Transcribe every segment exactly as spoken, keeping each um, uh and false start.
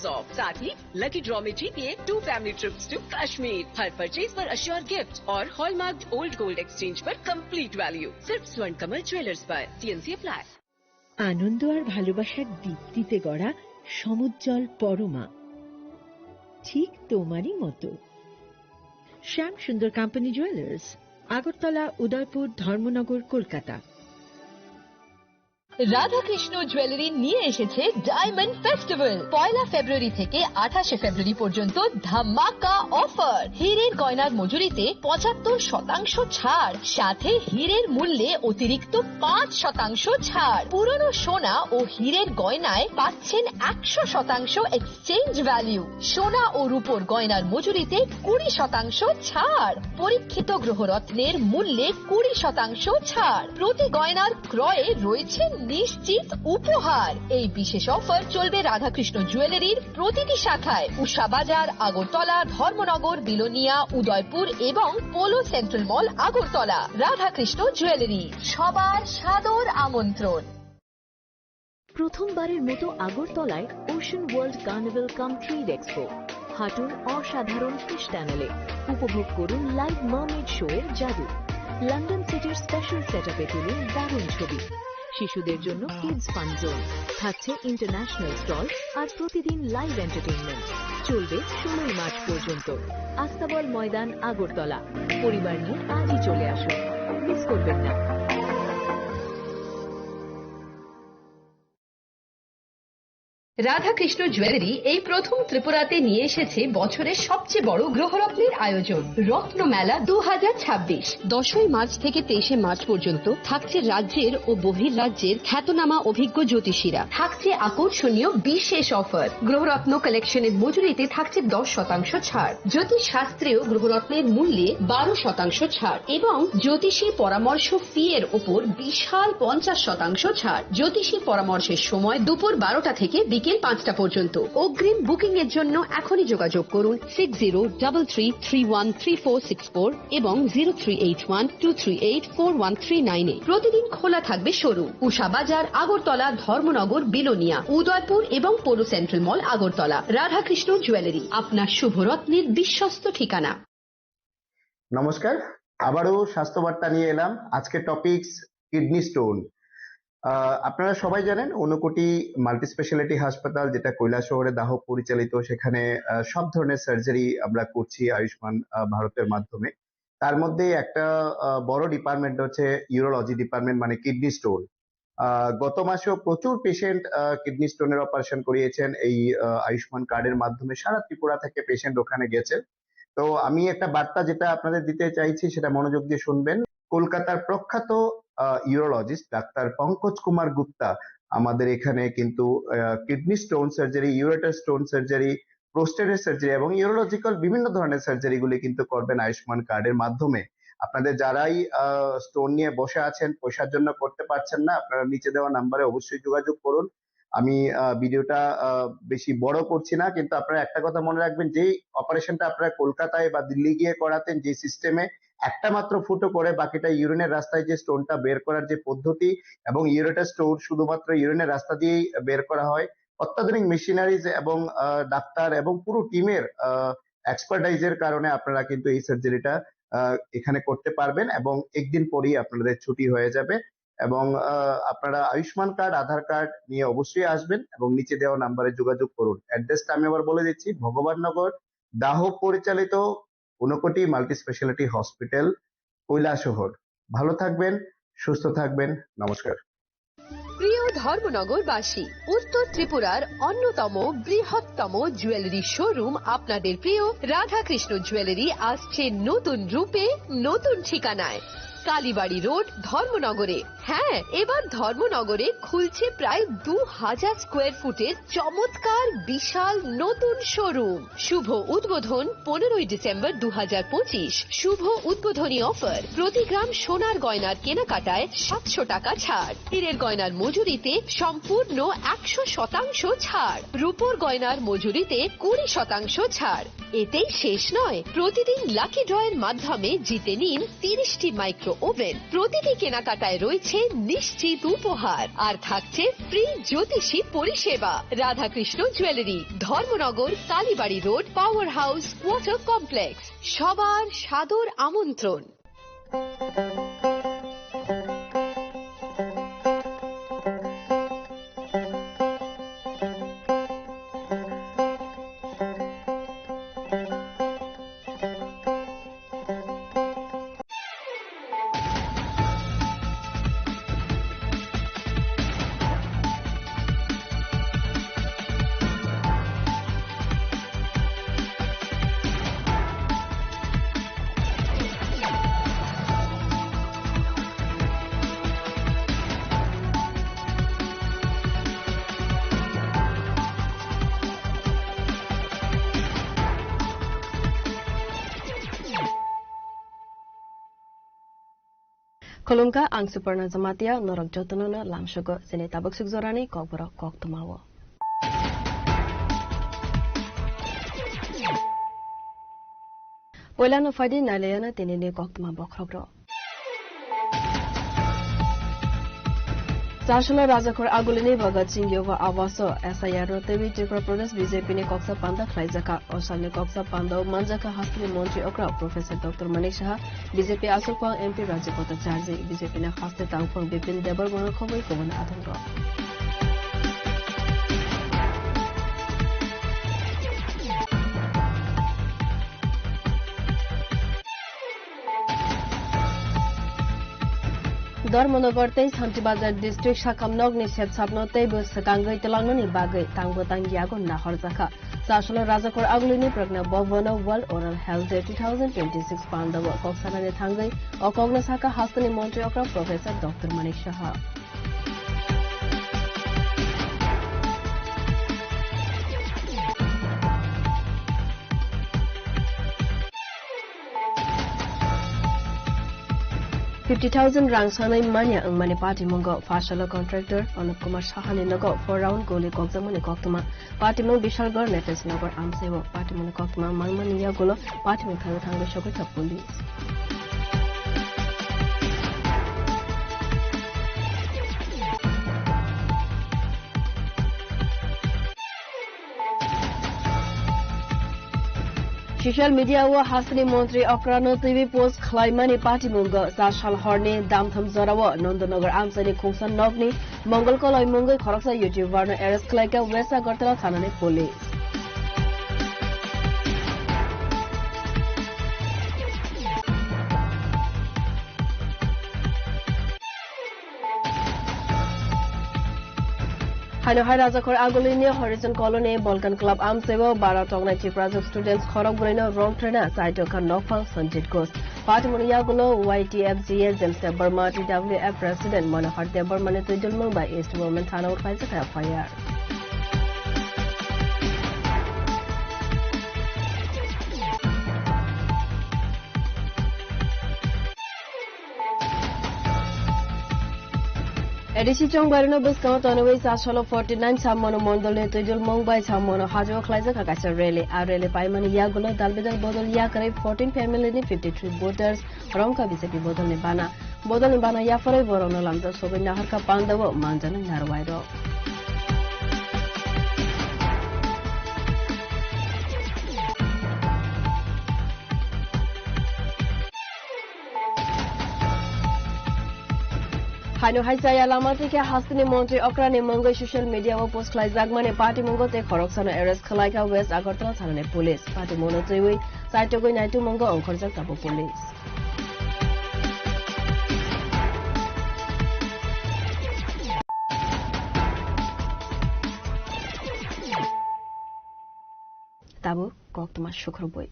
ऑफ। साथ ही lucky draw में जीतिए two family trips to Kashmir. हर परचेज पर अश्योर गिफ्ट और हॉलमार्क ओल्ड गोल्ड एक्सचेंज पर कंप्लीट वैल्यू। सिर्फ स्वर्ण कमल ज्वेलर्स पर। TnC apply. আনন্দ আর ভালোবাসার দীপ্তিতে গড়া সমুজ্জ্বল পরমা, ঠিক তোমারই মতো। শ্যাম সুন্দর কোম্পানি জুয়েলার্স, আগরতলা, উদয়পুর, ধর্মনগর, কলকাতা। রাধাকৃষ্ণ জুয়েলারি নিয়ে এসেছে ডায়মন্ড ফেস্টিভ্যাল। পয়লা ফেব্রুয়ারি থেকে আঠাশে ফেব্রুয়ারি পর্যন্ত ধামাকা অফার। হীরের গয়নার মজুরিতে পঁচাত্তর শতাংশ ছাড়, সাথে হীরের মূল্যে অতিরিক্ত পাঁচ শতাংশ ছাড়। পুরনো সোনা ও হীরের গয়নায় পাচ্ছেন একশো শতাংশ এক্সচেঞ্জ ভ্যালু। সোনা ও রূপোর গয়নার মজুরিতে কুড়ি শতাংশ ছাড়। পরীক্ষিত গ্রহরত্নের মূল্যে কুড়ি শতাংশ ছাড়। প্রতি গয়নার ক্রয়ে রয়েছে নিশ্চিত উপহার। এই বিশেষ অফার চলবে রাধাকৃষ্ণ জুয়েলারির প্রতিটি শাখায়, উষা বাজার, আগরতলা, ধর্মনগর, বিলোনিয়া, উদয়পুর এবং পোলো সেন্ট্রাল মল, আগরতলা। রাধাকৃষ্ণ জুয়েলারি, সবার সাদর আমন্ত্রণ। প্রথমবারের মতো আগরতলায় ওশান ওয়ার্ল্ড কার্নিভাল কাম ট্রেড এক্সপো। হাঁটুন অসাধারণ ফিশ টানেলে, উপভোগ করুন লাইভ মার্মেড শো এর জাদু। লন্ডন সিটির স্পেশাল সেটআপে তুলুন দারুণ ছবি। শিশুদের জন্য কিডস ফান জোন, থাকছে ইন্টারন্যাশনাল স্টল আর প্রতিদিন লাইভ এন্টারটেইনমেন্ট। চলবে ষোলোই মার্চ পর্যন্ত। আস্তাবল ময়দান, আগরতলা। পরিবার নিয়ে আজই চলে আসুন, মিস করবেন না। রাধাকৃষ্ণ জুয়েলারি এই প্রথম ত্রিপুরাতে নিয়ে এসেছে বছরের সবচেয়ে বড় গ্রহরত্নের আয়োজন, রত্নমেলা দু হাজার ছাব্বিশ। দশই মার্চ থেকে তেইশে মার্চ পর্যন্ত থাকছে রাজ্যের ও বহির্রাজ্যের খ্যাতনামা অভিজ্ঞ জ্যোতিষীরা। থাকছে আকর্ষণীয় বিশেষ অফার। গ্রহরত্ন কালেকশনের মজুরিতে থাকছে দশ শতাংশ ছাড়। জ্যোতিষ শাস্ত্রীয় গ্রহরত্নের মূল্যে বারো শতাংশ ছাড় এবং জ্যোতিষী পরামর্শ ফি এর উপর বিশাল পঞ্চাশ শতাংশ ছাড়। জ্যোতিষী পরামর্শের সময় দুপুর বারোটা থেকে বিকেল পাঁচটা পর্যন্ত। অগ্রিম বুকিং এর জন্য এখনই যোগাযোগ করুন six zero double three three one three four six four এবং zero three eight one two three eight four one three nine এ। প্রতিদিন খোলা থাকবে শোরুম। উষা বাজার, আগরতলা, ধর্মনগর, বিলোনিয়া, উদয়পুর এবং পৌর সেন্ট্রাল মল, আগরতলা। রাধাকৃষ্ণ জুয়েলারি, আপনার শুভরত্নের বিশ্বস্ত ঠিকানা। নমস্কার, আবারও স্বাস্থ্য বার্তা নিয়ে এলাম। আজকে টপিকস কিডনি স্টোন। আপনারা সবাই জানেন, ঊনকোটি মাল্টি স্পেশালিটি হাসপাতাল, যেটা কৈলাসহরে দাহক পরিচালিত, সেখানে আহ, সব ধরনের সার্জারি আমরা করছি আয়ুষ্মান আহ, ভারতের মাধ্যমে। তার মধ্যে একটা আহ, বড় ডিপার্টমেন্ট হচ্ছে ইউরোলজি ডিপার্টমেন্ট, মানে কিডনি স্টোন। আহ, গত মাসেও প্রচুর পেশেন্ট কিডনি স্টোনের অপারেশন করিয়েছেন এই আহ, আয়ুষ্মান কার্ডের মাধ্যমে। সারা ত্রিপুরা থেকে পেশেন্ট ওখানে গেছেন। তো আমি একটা বার্তা যেটা আপনাদের দিতে চাইছি, সেটা মনোযোগ দিয়ে শুনবেন। কলকাতার প্রখ্যাত ইউরোলজিস্ট ডাক্তার পঙ্কজ কুমার গুপ্তা আমাদের এখানে কিন্তু kidney stone surgery, ureter stone surgery, প্রোস্টেটের সার্জারি এবং ইউরোলজিক্যাল বিভিন্ন ধরনের সার্জারিগুলি কিন্তু করবেন আয়ুষ্মান কার্ডের মাধ্যমে। আপনাদের যারাই স্টোন নিয়ে বসে আছেন, পয়সার জন্য করতে পারছেন না, আপনারা নিচে দেওয়া নাম্বারে অবশ্যই যোগাযোগ করুন। আমি আহ, ভিডিওটা আহ, বেশি বড় করছি না, কিন্তু আপনারা একটা কথা মনে রাখবেন, যেই অপারেশনটা আপনারা কলকাতায় বা দিল্লি গিয়ে করাতেন, যে সিস্টেমে একটা মাত্র ফুটো করে বাকিটা ইউরিনের রাস্তায় যে স্টোনটা বের করার যে পদ্ধতি এবং ইউরেটার স্টোন শুধুমাত্র ইউরিনের রাস্তা দিয়েই বের করা হয়, অত্যাধুনিক মেশিনারিজ এবং আহ, ডাক্তার এবং পুরো টিমের এক্সপার্টাইজের কারণে আপনারা কিন্তু এই সার্জারিটা এখানে করতে পারবেন এবং একদিন পরেই আপনাদের ছুটি হয়ে যাবে। এবং আহ, আপনারা আয়ুষ্মান কার্ড, আধার কার্ড নিয়ে অবশ্যই আসবেন এবং নিচে দেওয়া নাম্বারে যোগাযোগ করুন। অ্যাড্রেসটা আমি আবার বলে দিচ্ছি, ভগবাননগর, দাহ পরিচালিত Unakoti multi speciality hospital, Kailashahar. ভালো থাকবেন, সুস্থ থাকবেন। নমস্কার। প্রিয় ধর্মনগরবাসী, উত্তর ত্রিপুরার অন্যতম বৃহত্তম জুয়েলারি শোরুম আপনাদের প্রিয় রাধাকৃষ্ণ জুয়েলারি আসছে নতুন রূপে, নতুন ঠিকানায়। কালীবাড়ি রোড, ধর্মনগরে। হ্যাঁ, এবার ধর্মনগরে খুলছে প্রায় দু হাজার স্কোয়ার ফুটের চমৎকার বিশাল নতুন শোরুম। শুভ উদ্বোধন পনেরোই ডিসেম্বর দু হাজার পঁচিশ। শুভ উদ্বোধনী অফার, প্রতি গ্রাম সোনার গয়নার কেনাকাটায় সাতশো টাকা ছাড়, হীরের গয়নার মজুরিতে সম্পূর্ণ একশো শতাংশ ছাড়, রূপোর গয়নার মজুরিতে কুড়ি শতাংশ ছাড়। এতেই শেষ নয়, প্রতিদিন লাকি ড্রয়ের মাধ্যমে জিতে নিন তিরিশটি মাইক্রো ওভেন। প্রতিটি কেনাকাটায় রয়েছে নিশ্চিত উপহার, আর থাকছে ফ্রি জ্যোতিষী পরিষেবা। Radhakrishna jewellery, Dharmanagar, Kalibari road, power house, water complex. সবার সাদর আমন্ত্রণ। Khulumkha, ang Suparna Jamatia, norok jotono no lamsogo chini tabuk sukjorani kokborok koktwmao. Poilano phaidi nailayana tinini koktwma bokhrokrok. Chasolo Rajakhor Agulini Bhagat Singh Yuva Awas o S I R no twiwi Tripura Pradesh B J P ni koksa panda khlaijakha. O salni koksa panda o manjakha hasteni montri okra Professor Doctor Manik Saha, B J P aswk phang M P Rajib Bhattacharjee, B J P ni haste tangphang Bipin Debbarma no khobwi kubun adongrok. Dharmanagar tei Santibazar district sakam nokni sepsapno teibo swkangwi twlangnani bagwi tangbo tangyago nahorjakha. Chasolo Rajakhor Agulini Pragna Bhavan o World Oral Health Day two thousand twenty-six pandao kok sanani thangwi o kokno sakha hasteni montri okra Professor Doctor Manik Saha. Fifty thousand rang sanai manya wngmani patimungo Phasalo contractor Anup Kumar Sahani nogo four round goli kokjakmani koktwma. Patimung Bishalgarh Netes Nagar amchaio patimungni koktwma mangmani yagulo patimung thangwi thangwi sogwi kha police. Social media o hasteni montri okrano twiwi post khlaimani patimungo cha sal horni damtham jorao Nandanagar amchaini khungsa nokni Mongol koloi mungwi khoroksa YouTuber no arrest khlaikha West Agartala thanani police. Haino hai Rajakhor Agulini Horizon Colony Balkan Club amchaio bara tongnai Tiprajwk students khorok brwino rong trena chaitokha nokphang Sanjit Ghosh. Patimungni yagulo Y T F G A James Debbarma, T W F President Manohar Debbarmani twijlmung bai East Women Thana o khlaijak F I R. A D C chongbarino bwskango tonwi Chasolo forty nine Sammono Mondolni twijlmung bai Sammono hajao khlaijak kaisa rally. A rally paimani yagulo dalbidal bodol yakarwi fourteen family ni fifty three voters romkha B J P bodolni bana. Bodolni bana yapharwi borokno lamjak sogwi naharkha pandao manjaknai narwai rok. Haino hai chaya lama twi khe hasteni montri okrani mungwi social media o post khlaijakmani patimungo tei khoroksano arrest khlaikha West Agartala thanani police. Patimungno twiwi chaitogwi naitukmungo ongkhorjak tabuk police. Tabuk koktwma sukhurubwi.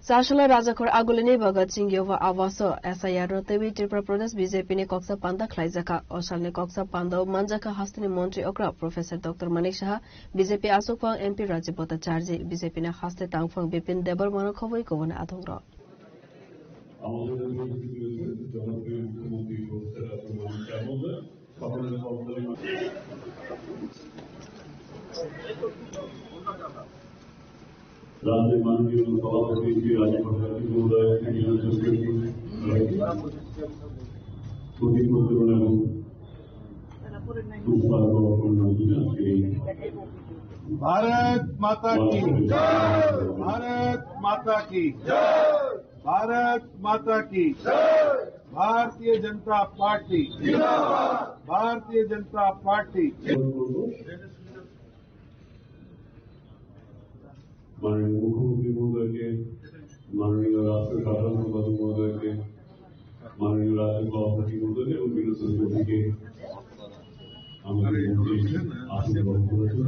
Chasolo Rajakhor Agulini Bhagat Singh Yuva Awas o S I R no twiwi Tripura Pradesh B J P ni koksa panda khlaijakha. O salni koksa panda o manjakha hasteni montri okra Professor Doctor Manik Saha, B J P aswk phang M P Rajib Bhattacharjee, B J P ni haste tangphang Bipin Debbarma no khobwi kubun adongrok. আমাদের প্রিয় মুখ্যমন্ত্রী professor doctor Manik সাহা মহোদয়, সকলের কর্মচারী রাজ্যের মাননীয় সভাপতি শ্রী রাজীব ভট্টাচার্য মহোদয়, একজন সচিব, প্রদীপ মণ্ডল এবং পুষ্পাঞ্জলি অর্পণ মঞ্চে আজকে এই भारत माता की जय। भारत माता की जय। भारत माता की जय। भारतीय जनता पार्टी जिंदाबाद। भारतीय जनता पार्टी। মাননীয় মুখ্যমন্ত্রী মহোদয়কে, মাননীয় রাষ্ট্রীয় সাধারণ সম্পাদক মহোদয়কে, মাননীয় রাজ্য সভাপতি মহোদয়কে এবং বিভিন্ন সচিবকে আমাদের মঞ্চে আসন গ্রহণ করেছেন।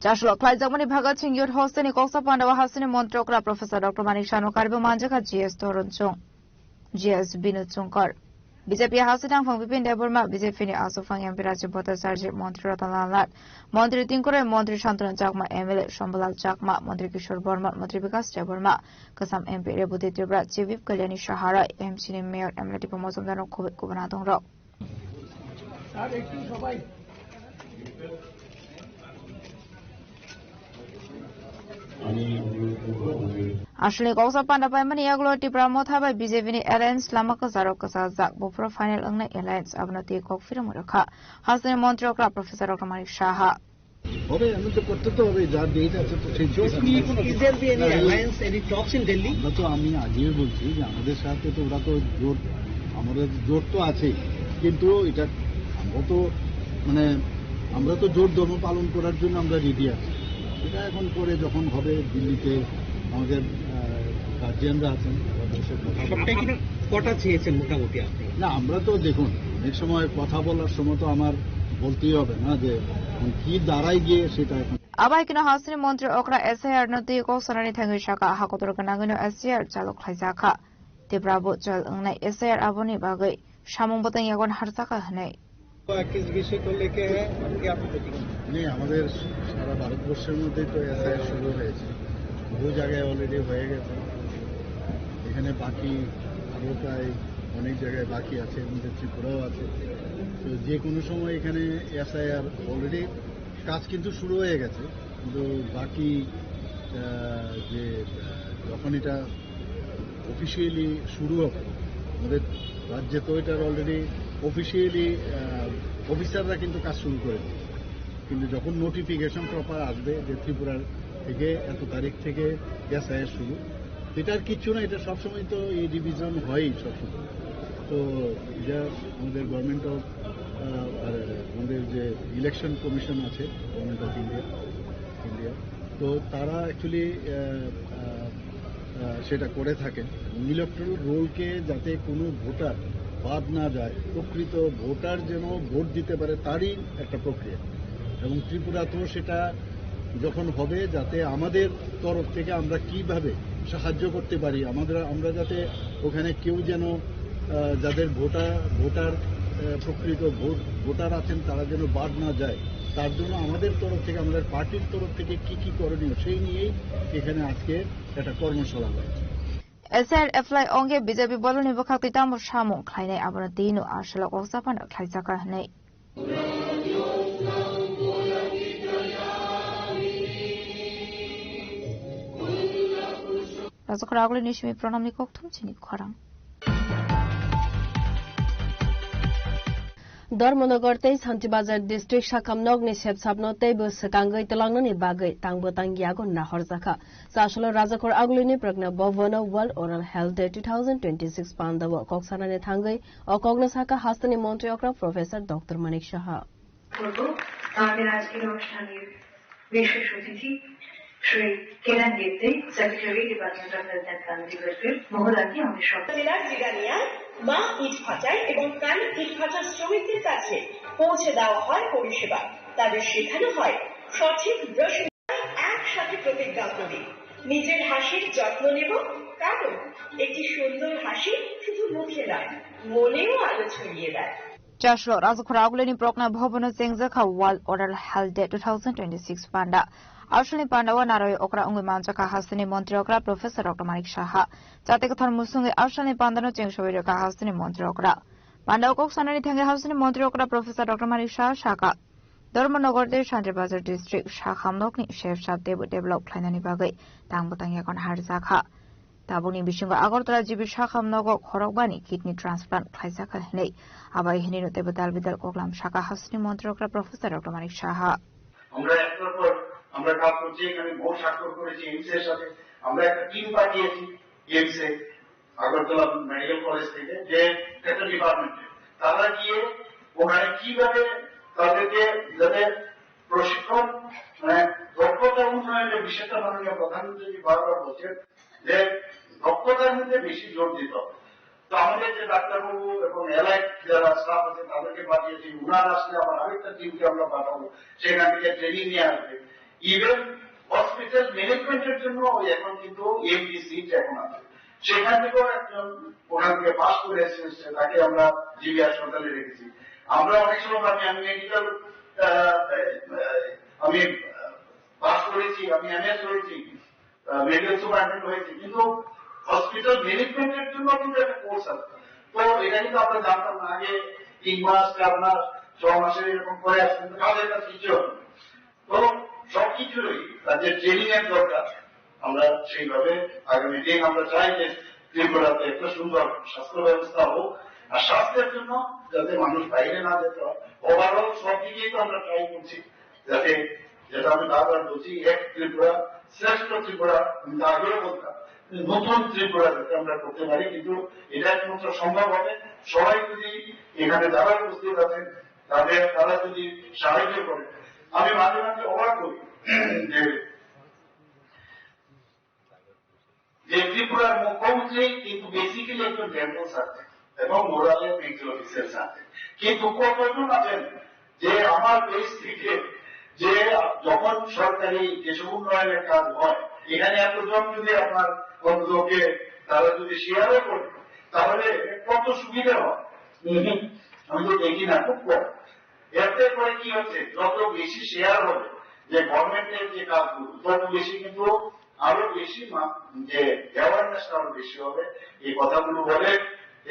Chashlo khlaijakmani Bhagat Singh Youth Hostel ni koksa pandao hasteni montri okra Professor Doctor Manik Saha no karibo manjakha G S Torunchung, G S Binu Chungkar. B J P hasteni angphang Bipin Debbarma, B J P ni aswk phang M P Rajib Bhattacharya, montri Ratan Lal Nath, montri Tingkure, montri Santanu Chakma, M L A Shambhalal Chakma, montri Kishore Borma, montri Bikash Debbarma, kwcham M P Rebati Tripura, Chief Whip Kalyani Saha Roy, M C ni mayor, M L A tipo mojomdar rok khobwi kubun adong rok. Aswlni koksa panda paimani yagulo Tipra Motha bai B J P ni alliance lama kwcharo kwchajak, buphuru final wngnai alliance, abono twi kok phirwngwi rwkha hasteni montri okra Professor Doctor Manik Saha. হবে, এমন তো করতে তো হবে, যার ডেট আছে তো সেই date. Is there be any alliance, any talks in Delhi? আমরা তো, আমি আগেই বলছি যে আমাদের সাথে তো ওরা তো জোট, আমাদের জোট তো আছে, কিন্তু এটা আমরা তো, মানে, আমরা তো জোট ধর্ম পালন করার জন্য আমরা রেডি আছি। সেটা এখন পরে যখন হবে দিল্লিতে আমাদের, আহ, গার্জিয়ানরা আছেন, তারা বসে কথা বলবেন। আপনারা কটা চেয়েছেন মোটামুটি আপনি? না, আমরা তো দেখুন, অনেক সময় কথা বলার সময় তো আমার বলতেই হবে না যে এখন কি দাঁড়ায় গিয়ে সেটা এখন। Abo hai kheno hasteni montri okra S I R no twi kok sanani thangwi saka, ha kotor gwnangwino S I R chalo khlaijakha. Tipra bo chal wngnai S I R aboni bagwi samung bwtang yagon harjakha hwnwi. নেই, আমাদের সারা ভারতবর্ষের মধ্যে তো এসআইআর শুরু হয়েছে, বহু জায়গায় অলরেডি হয়ে গেছে। এখানে বাকি আরও প্রায় অনেক জায়গায় বাকি আছে, এর মধ্যে ত্রিপুরাও আছে। তো যে কোনো সময় এখানে এসআইআর অলরেডি কাজ কিন্তু শুরু হয়ে গেছে, কিন্তু বাকি, আহ, যে, আহ, যখন এটা অফিসিয়ালি শুরু হবে, আমাদের রাজ্যে তো এটার অলরেডি অফিসিয়ালি, আহ, অফিসাররা কিন্তু কাজ শুরু করে দিয়েছে। কিন্তু যখন নোটিফিকেশন প্রপার আসবে যে ত্রিপুরার থেকে এত তারিখ থেকে এসআইআর শুরু, এটা আর কিচ্ছু না, এটা সবসময় তো এই ডিভিশন হয়ই সবসময়। তো এটা আমাদের গভর্নমেন্ট অফ, আহ, আর আমাদের যে ইলেকশন কমিশন আছে, গভর্নমেন্ট অফ ইন্ডিয়া, ইন্ডিয়া, তো তারা অ্যাকচুয়ালি, আহ, আহ, আহ, সেটা করে থাকে। এবং ইলেকট্রাল রোলকে যাতে কোনো ভোটার বাদ না যায়, প্রকৃত ভোটার যেন ভোট দিতে পারে, তারই একটা প্রক্রিয়া। এবং ত্রিপুরা তো সেটা যখন হবে, যাতে আমাদের তরফ থেকে আমরা কিভাবে সাহায্য করতে পারি, আমাদের, আমরা যাতে ওখানে কেউ যেন, আহ, যাদের ভোটার, ভোটার, আহ, প্রকৃত ভোট, ভোটার আছেন, তারা যেন বাদ না যায়, তার জন্য আমাদের তরফ থেকে, আমাদের পার্টির তরফ থেকে কি কি করণীয়, সেই নিয়েই এখানে আজকে একটা কর্মশালা হয়েছে। S I R apply ongya B J P bolni bwkhak twi tamo samung khlainai, abono tino aswlok o chapano khlaijakha hwnwi. Rajakhor Agulini simi Pranamni kokthum chini khorang. Dharmanagar tei Santibazar district sakam nokni sepsapno teibo swkangwi twlangnani bagwi tangbo tangyago nahorjakha. Chasolo Rajakhor Agulini Pragna Bhavan o World Oral Health Day two thousand twenty-six pandao kok sanani thangwi o kokno sakha hasteni montri okra Professor Doctor Manik Saha. করব আমাদের আজকের অনুষ্ঠানের বিশেষ অতিথি Shri Kedar Gitte, secretary, department of health and family welfare, মহোদয়কে আমাদের সব জেলার জিরানিয়া মা ইট ভাটায় এবং কালী ইট ভাটার শ্রমিকদের কাছে পৌঁছে দেওয়া হয় পরিষেবা। তাদের শেখানো হয় সঠিক ব্রাশিং। একসাথে প্রতিজ্ঞা করি, নিজের হাসির যত্ন নেব, কারণ একটি সুন্দর হাসি শুধু মুখে নয়, মনেও আলো ছড়িয়ে দেয়। Chaslo Rajakhor Agulini Prokna Bhavan o chengjakha World Oral Health Day two thousand twenty-six panda. Aswlni panda o narwi okra wngwi manjakha hasteni montri okra Professor Doctor Manik Saha. Chati kwthar musungwi aswlni panda no chengsawi rwkha hasteni montri okra. Panda o kok sanani thangwi hasteni montri okra Professor Doctor Manik Saha sakha. Dharmanagar tei Santirbazar district sakham nokni sep sap teibo develop khlainani bagwi tangbo tangya kon harjakha. Tabukni bisingo Agartala G B sakham nogo khorokbani kidney transplant khlaijakha hinwi abai hinwi no teibo dal bidal koklam saka hasteni montrokra Professor Doctor Manik Saha. আমরা একটার পর আমরা কাজ করছি, এখানে বহু স্বাক্ষর করেছি এইমস এর সাথে। আমরা একটা টিম পাঠিয়েছি এইমস এ, আগরতলা মেডিকেল কলেজ থেকে, যে একটা ডিপার্টমেন্টে, তারা গিয়ে ওখানে কিভাবে তাদেরকে যাতে প্রশিক্ষণ, মানে, দক্ষতা উন্নয়নের বিষয়টা মাননীয় প্রধানমন্ত্রী বারবার বলছেন যে দক্ষতার মধ্যে বেশি জোর দিতে হবে। তো আমাদের যে ডাক্তারবাবু এবং অ্যালাইড যারা স্টাফ আছে, তাদেরকে পাঠিয়েছি। ওনারা আসলে আবার আরেকটা টিমকে আমরা পাঠাবো, সেখান থেকে ট্রেনিং নিয়ে আসবে। ইভেন হসপিটাল ম্যানেজমেন্টের জন্য এখন কিন্তু এমডি সিট এখন আছে, সেখান থেকেও একজন ওখান থেকে পাস করে এসেছে, তাকে আমরা জিবি হাসপাতালে রেখেছি। আমরা অনেক সময় ভাবি, আমি মেডিকেল, আমি পাস করেছি, আমি এমএস করেছি, মেডিকেল সুপারিনটেন্ডেন্ট হয়েছি, কিন্তু হসপিটাল ম্যানেজমেন্টের জন্য কিন্তু একটা কোর্স আছে। তো এটা কিন্তু আমরা জানতাম না, আগে তিন মাস, চার মাস, ছ মাসের এরকম করে আসছে, কিন্তু কাজের কাজ কিছু হবে না। তো সবকিছুরই তার যে ট্রেনিং এর দরকার, আমরা সেইভাবে আগামী দিন আমরা চাই যে ত্রিপুরাতে একটা সুন্দর স্বাস্থ্য ব্যবস্থা হোক, আর স্বাস্থ্যের জন্য যাতে মানুষ বাইরে না যেতে হয়। ওভারঅল সব দিকেই তো আমরা ট্রাই করছি, যাতে, যেটা আমি বারবার বলছি, এক ত্রিপুরা, শ্রেষ্ঠ ত্রিপুরা, আমি তো আগেও বলতাম, নতুন ত্রিপুরা যাতে আমরা করতে পারি, কিন্তু এটা একমাত্র সম্ভব হবে সবাই যদি এখানে যারা উপস্থিত আছেন, তাদের, তারা যদি সাহায্য করে। আমি মাঝে মাঝে অবাক হই যে যে ত্রিপুরার মুখ্যমন্ত্রী কিন্তু বেসিক্যালি একজন ডেন্টাল সার্জন এবং মোরালের মেডিকেল অফিসার সার্জন, কিন্তু কতজন আছেন যে আমার পেজ থেকে, যে যখন সরকারি যেসব উন্নয়নের কাজ হয়, এখানে এতজন যদি আপনার বন্ধুকে তারা যদি শেয়ারও করে, তাহলে কত সুবিধা হয়। হুম, আমি তো দেখি না, খুব কম। এতে করে কি হচ্ছে, যত বেশি শেয়ার হবে যে গভর্নমেন্টের যে কাজগুলো, তত বেশি কিন্তু আরো বেশি মা-, যে অ্যাওয়ারনেস আরো বেশি হবে। এই কথাগুলো বলে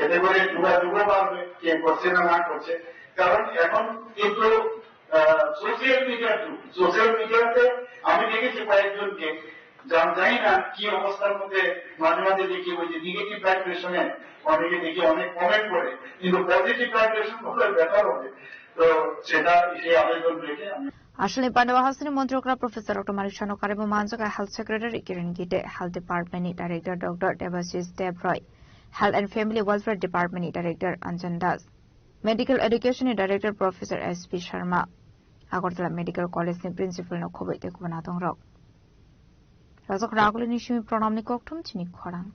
এতে করে যোগাযোগও বাড়বে, কে করছে না না করছে। কারণ এখন কিন্তু সোশ্যাল মিডিয়ার যুগ। সোশ্যাল মিডিয়াতে আমি দেখেছি কয়েকজনকে, জান-, জানি না কি অবস্থার মধ্যে, মাঝে মাঝে দেখি ওই যে নেগেটিভ ভাইব্রেশনে অনেকে দেখি অনেক কমেন্ট করে, কিন্তু পজিটিভ ভাইব্রেশন হলে বেটার হবে। তো সেটা, সেই আবেদন রেখে আমি Asalni Pandava hasteni montrokra Professor Doctor Manik Saha no karwi bo manjak hai Health Secretary Kiran Gite, Health Department ni Director Doctor Debashish Debroy, Health and Family Welfare Department ni Director Anjan Das, Medical Education ni Director Professor S P Sharma, Agartala Medical College ni Principal no khoboi tei kubun adongrok. Rajak Raguli ni simi Pranam ni kokthum chini khorang.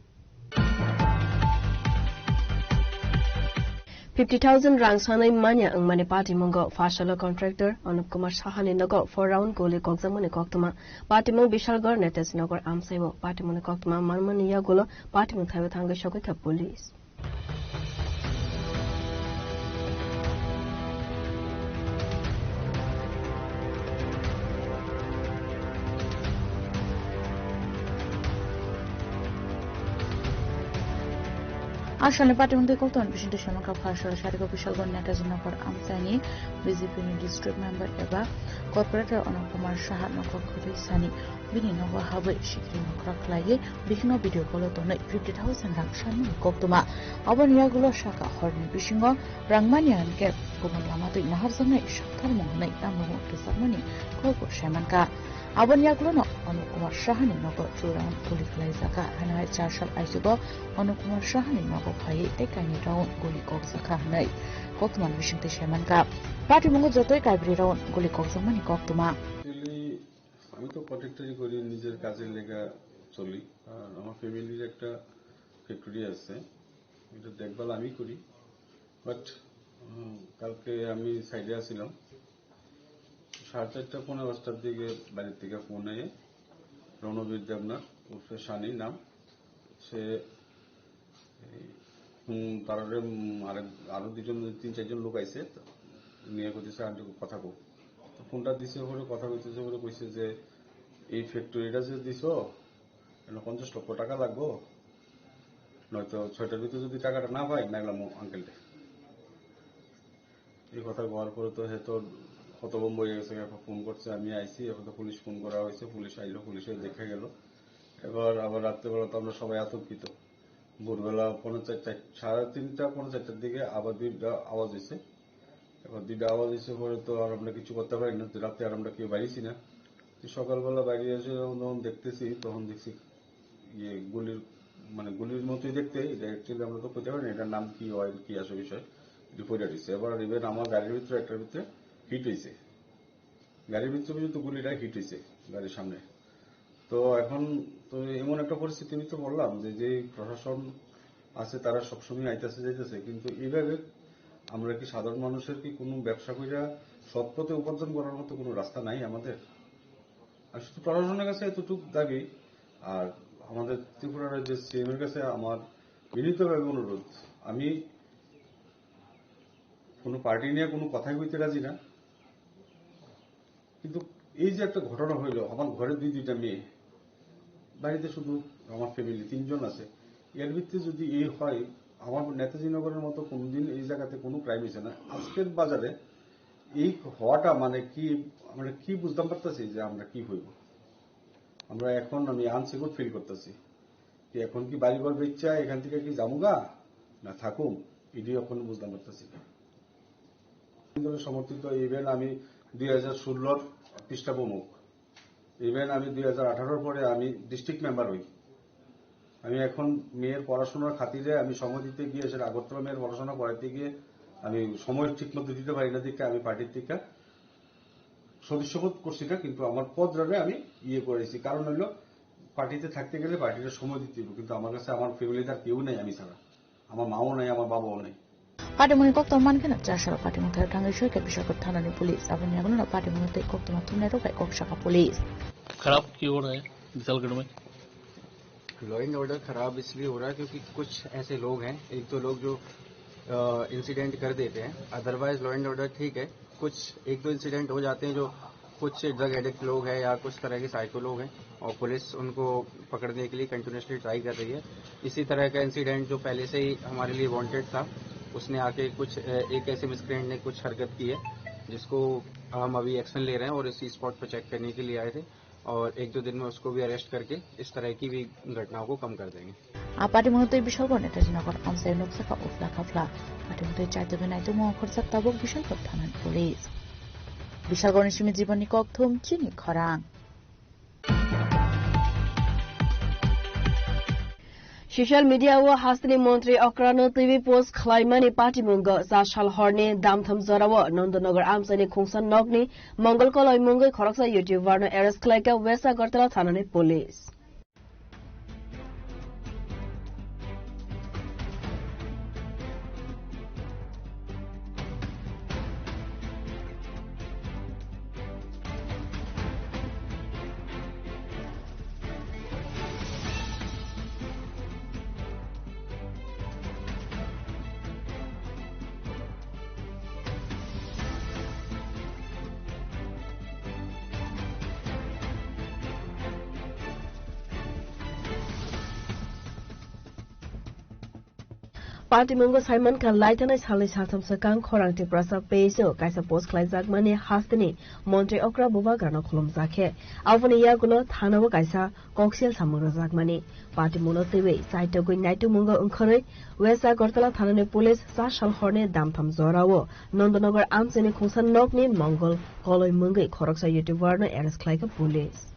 Fifty thousand rang sanai manya wngmani patimungo Pharsalo contractor Anup Kumar Saha ni nogo four round guli kokjakmani koktwma. Patimung Bishalgarh Netaji Nagar amsai o. Patimungni koktwma manmani yagulo patimung thaiwi thangwi sogwi kha police. Asalni patimung tei kokthumani bisingtwi saimankha Pharsalo Sarigao Bishalgarh Netaji Nagar amchaini B J P ni district member eba corporator Anup Kumar Saha nokhor khorwi sani bini nogo habwi sikiri nokra khlaiwi bihikno video call o tonwi fifty thousand rang sanmani koktwma. Aboni yagulo saka horni bisingo rang manya hinkhe kubun lama twi naharjaknai sakthar mung hwnwi tamo mung rwchapmani kokbo saimankha. Aboni yagulono Anup Kumar Sahani nogo two round guli khlaijak kha. Haino hai char sal aichugo Anup Kumar Sahani nogo phaiwi tei kainwi round guli kokjak kha hwnwi koktwmani bisingtwi saimankha. Patimungo jotoi kaibri round guli kokjakmani koktwma. Actually, আমি তো কন্ট্রাক্টরি করি, নিজের কাজের লেগা চলি। আর আমার ফ্যামিলির একটা ফ্যাক্টরি আছে, এটা দেখভাল আমি করি। বাট কালকে আমি সাইডে আছিলাম, সাড়ে চারটা পৌনে পাঁচটার দিকে বাড়ির থেকে ফোন আইয়ে, রণবীর দেবনাথ উরফে সানি নাম, সে এই, উম, তারারে, উম, আরেক, আরো দুজন, তিন চারজন লোক আইছে, তো নিয়ে কইতেছে, "আমি একটু কথা কও।" তো ফোনটা দিছে, ওরে কথা কইতেছে, ওরে কইছে যে, "এই ফ্যাক্টরিটা যে দিছো, এটা পঞ্চাশ লক্ষ টাকা লাগবো, নয়তো ছয়টার ভিতরে যদি টাকাটা না পাই, নাইলে আঙ্কেলটা।" এই কথা কওয়ার পরে তো হে তো কত বোম হয়ে গেছে, এখন ফোন করছে, আমি আইছি, এখন তো পুলিশ ফোন করা হয়েছে, পুলিশ আইলো, পুলিশে দেখে গেল। এবার আবার রাত্রেবেলা তো আমরা সবাই আতঙ্কিত। ভোরবেলা পৌনে চারটা, সাড়ে তিনটা, পৌনে চারটার দিকে আবার দুইটা আওয়াজ হয়েছে। এবার দুইটা আওয়াজ হয়েছে পরে তো আর আমরা কিছু করতে পারি না, তো রাতে আর আমরা কেউ বাইরেছি না। তো সকালবেলা বাইরে এসে যখন, যখন দেখতেছি, তখন দেখছি ইয়ে গুলির, মানে গুলির মতোই দেখতে, এটা অ্যাকচুয়ালি আমরা তো কইতে পারি না এটার নাম কি হয়, কি আসে বিষয়, রিপোর্ট হয়েছে। এবার ইভেন আমার গাড়ির ভিতরে, একটার ভিতরে হিট হয়েছে, গাড়ির ভিতরে পর্যন্ত গুলিটা হিট হয়েছে গাড়ির সামনে। তো এখন তো এমন একটা পরিস্থিতির ভিতরে পড়লাম যে, যে প্রশাসন আছে তারা সবসময় আইতাছে যাইতেছে, কিন্তু এইভাবে আমরা কি সাধারণ মানুষের কি কোনো ব্যবসা কইরা সৎ পথে উপার্জন করার মতো কোনো রাস্তা নাই আমাদের? আর শুধু প্রশাসনের কাছে এতটুকু দাবি, আর আমাদের ত্রিপুরা রাজ্যের সিএম এর কাছে আমার বিনীতভাবে অনুরোধ, আমি কোনো পার্টি নিয়ে কোনো কথাই কইতে রাজি না, কিন্তু এই যে একটা ঘটনা হইলো, আমার ঘরে দুই দুইটা মেয়ে, বাড়িতে শুধু আমার ফ্যামিলি তিনজন আছে, এর ভিত্তিতে যদি এই হয়, আমার নেতাজি নগরের মতো কোনোদিন এই জায়গাতে কোনো ক্রাইম হয়েছে না। আজকের বাজারে এই হওয়াটা মানে কি, আমরা কি বুঝতাম পারতেছি যে আমরা কি হইব? আমরা এখন, আমি আনসিকিউর ফিল করতেছি। কি এখন কি বাড়ি ঘর বেচা এখান থেকে কি যামুগা না থাকুম, এটি এখন বুঝতাম পারতেছি না। দলের সমর্থিত, ইভেন আমি দুই হাজার ষোলোর পৃষ্ঠা প্রমুখ, ইভেন আমি দুই হাজার আঠারোর পরে আমি ডিস্ট্রিক্ট মেম্বার হই। আমি এখন মেয়ের পড়াশোনার খাতিরে আমি সময় দিতে গিয়ে, সেটা আগরতলা মেয়ের পড়াশোনা করাতে গিয়ে আমি সময় ঠিক মতো দিতে পারি না দেখে আমি পার্টির থেকে সদস্যপদ করছি না, কিন্তু আমার পদ রানে আমি ইয়ে করেছি। কারণ হইলো পার্টিতে থাকতে গেলে পার্টিতে সময় দিতে হবে, কিন্তু আমার কাছে আমার ফ্যামিলিতে আর কেউ নেই আমি ছাড়া। আমার মাও নাই, আমার বাবাও নাই। Patimungni kokthom mankhe no chasal patimung thangwi soika Bishalpur thanani police. Aboni yagulo no patimungno tei koktoma thumnai rok bai kok saka police. खराब क्यों हो रहा है विशालगढ़ में? लॉ एंड ऑर्डर खराब इसलिए हो रहा है क्योंकि कुछ ऐसे लोग हैं, एक दो लोग जो इंसिडेंट कर देते हैं, अदरवाइज लॉ एंड ऑर्डर ठीक है। कुछ एक दो इंसिडेंट हो जाते हैं जो कुछ ड्रग एडिक्ट लोग हैं या कुछ तरह के साइको लोग हैं और पुलिस उनको पकड़ने के लिए कंटिन्यूअसली ट्राई कर रही है। इसी तरह का इंसिडेंट जो पहले से ही हमारे लिए वांटेड था, उसने आके कुछ, अ, एक ऐसे मिसक्रेंट ने कुछ हरकत की है जिसको हम अभी एक्शन ले रहे हैं और इसी स्पॉट पर चेक करने के लिए आए थे और एक दो दिन में उसको भी अरेस्ट करके इस तरह की भी घटनाओं को कम कर देंगे। A patimungno tei Bishalpur Netaji Nagar amchai nukjak kha uphla khaphla. Patimung tei chaitogwi naitukmung khorjak tabuk Bishalpur thanani police. Bishalpurni simi Jibonni kokthum chini khorang. Social media o hasteni montri okrano twiwi post khlaimani patimungo cha sal horni damtham jorao Nandanagar amchaini khungsa nokni Mongol koloi mungwi khoroksa YouTuber no arrest khlaikha West Agartala thanani police. Patimungo saimankha, laithanai salni saltham swkang khorang Tiprasa page o kaisa post khlaijakmani hasteni montri okra bubagrano khulumjakhe. Aboni yagulo thanao kaisa koksil samung rwjakmani. Patimungno twiwi chaitogwi naitukmungo wngkhorwi West Agartala thanani police cha sal horni damtham jorao Nandanagar amchaini khungsa nokni Mongol koloi mungwi khoroksa YouTuber no arrest khlaikha police.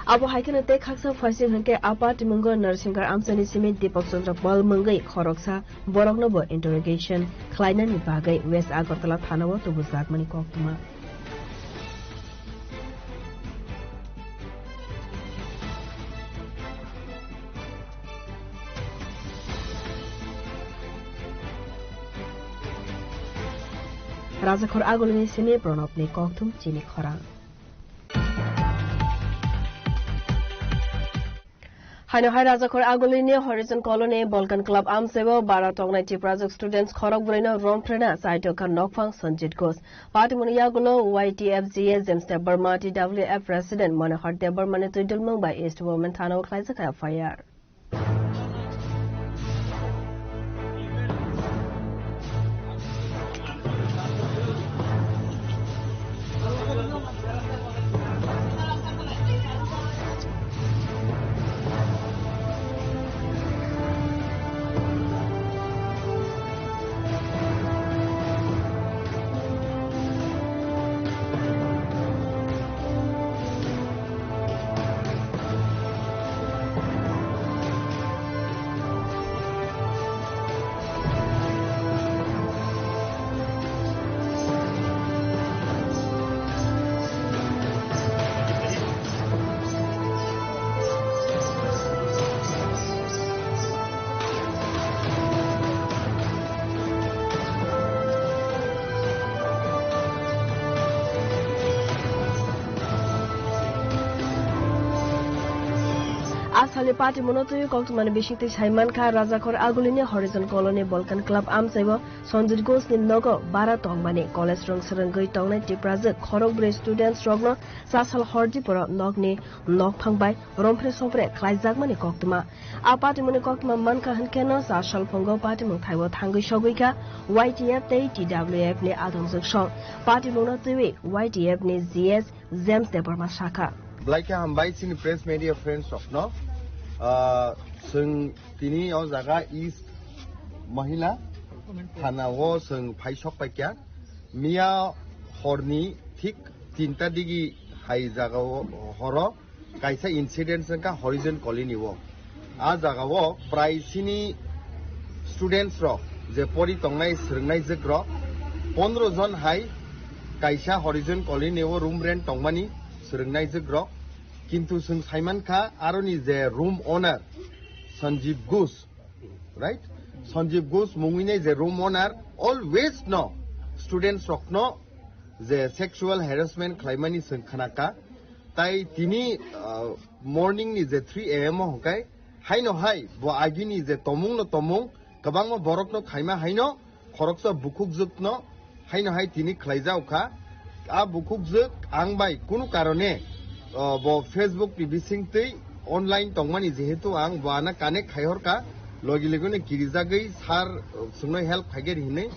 Abo hai kheno tei khaksa phaising hwnkhe a patimungo Narsingar amchaini simi Deepak Chandra Pal mungwi khoroksa borokno bo interrogation khlainani bagwi West Agartala thanao tubujakmani koktwma. Rajakhor Agulini simi Pranobni kokthum chini khorang. Haino hai Rajakhor Agulini Horizon Colony Balkan Club amchaibo bara tongnai Tiprajwk students khorok brwino romphreina chaitokha nokphang Sanjit Ghosh. Patimuni yagulo Y T F G A James Debbarma, T W F President Manohar Debbarmani twidulmung bai East Women Thana o khlaijak F I R. A salni patimungo twi koktwmani bisingtwi sai mankha, Rajakhor Agulini Horizon Colony Balkan Club amchaibo Sanjit Ghoshni nogo bara tongmani college rwng swrwngwi tongnai Tiprajwk khorok brwi students rokno chasal hordi poro nokni nokphang bai romphre sompre khlaijakmani koktwma. A patimuni koktwma mankha hwnkhe no chasal phungo patimung thaibo thangwi sogwi kha Y T F tei T W F ni adongjwk song. Patimungno twiwi Y T F ni G S James Debbarma sakha. Belai khe hambai chini press media friends rokno. Ah, chwng tini o jaga East Mahila Thana o chwng phai sok paikha. Miya horni thik tinta digi hai jaga o horo kaisa incident wngkha Horizon Colony o. A jaga o prai sini students rok je pori tongnai swrwngnai jwk rok pondro jon hai kaisa Horizon Colony o room rent tongmani swrwngnai jwk rok. Kintu chwng saimankha aroni je room owner Sanjeev Ghosh, right? Sanjeev Ghosh mungwini je room owner always no students rokno je sexual harassment khlaimani chwng khnakha. Tai tini, ah, morning ni je three A M o hwnkhe haino hai bo agini je tomung no tomung kwbangma borok no khaima haino khoroksa bukhukjwk no haino hai tini khlaijak kha. A bukhukjwk ang bai kunu karone, ah, bo Facebook ni bisingtwi online tongmani jehetu ang bo ana connect khai horkha logi logi no kirijagwi sir, ah, chwngno help khaiger hinwi.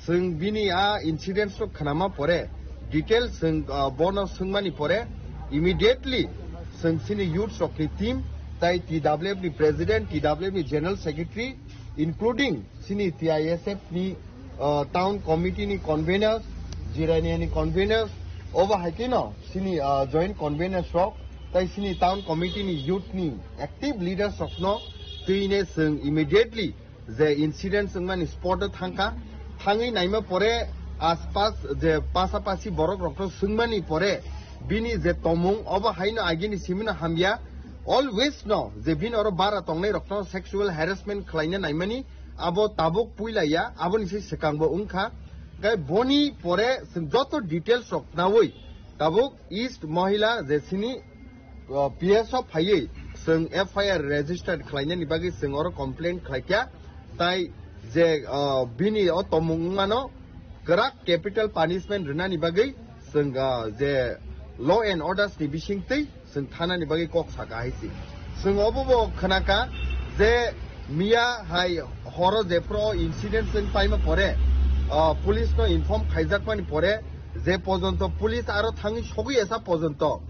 Chwng bini a incidents rok khnama pore, details chwng, ah, bono swngmani pore, immediately chwng chini youths rokni team, tai T W F ni president, T W F ni general secretary, including chini T I S F ni, ah, town committee ni conveners, Jirania ni conveners, obo hai kheno chini, ah, joint conveners rok, tai chini town committee ni youth ni active leaders rokno twine chwng immediately je incident wngmani spot o thangkha. Thangwi naima pore aspas je pasapasi borok rokno swngmani pore bini je tomung obo haino agini simino hamya. Always no je bini oro bara tongnai rokno sexual harassment khlaina naimani abo tabuk puila ya, aboni se swkangbo wngkha. Gai boni pore chwng joto details rok nawi tabuk East Mahila je sini, uh, P S o phaiwi chwng F I R register khlainani bagwi chwng oro complaint khlaikha. Tai je, uh, bini o tomung wngmano kwrak capital punishment rwnani bagwi chwng, uh, je law and orders ni bisingtwi chwng thanani bagwi kok saka hai si. Chwng obo bo khnakha je miya hai horo jephru o incident chwng paima pore, uh, police no inform khaijakmani pore je pojonto police aro thangwi sogwi esa pojonto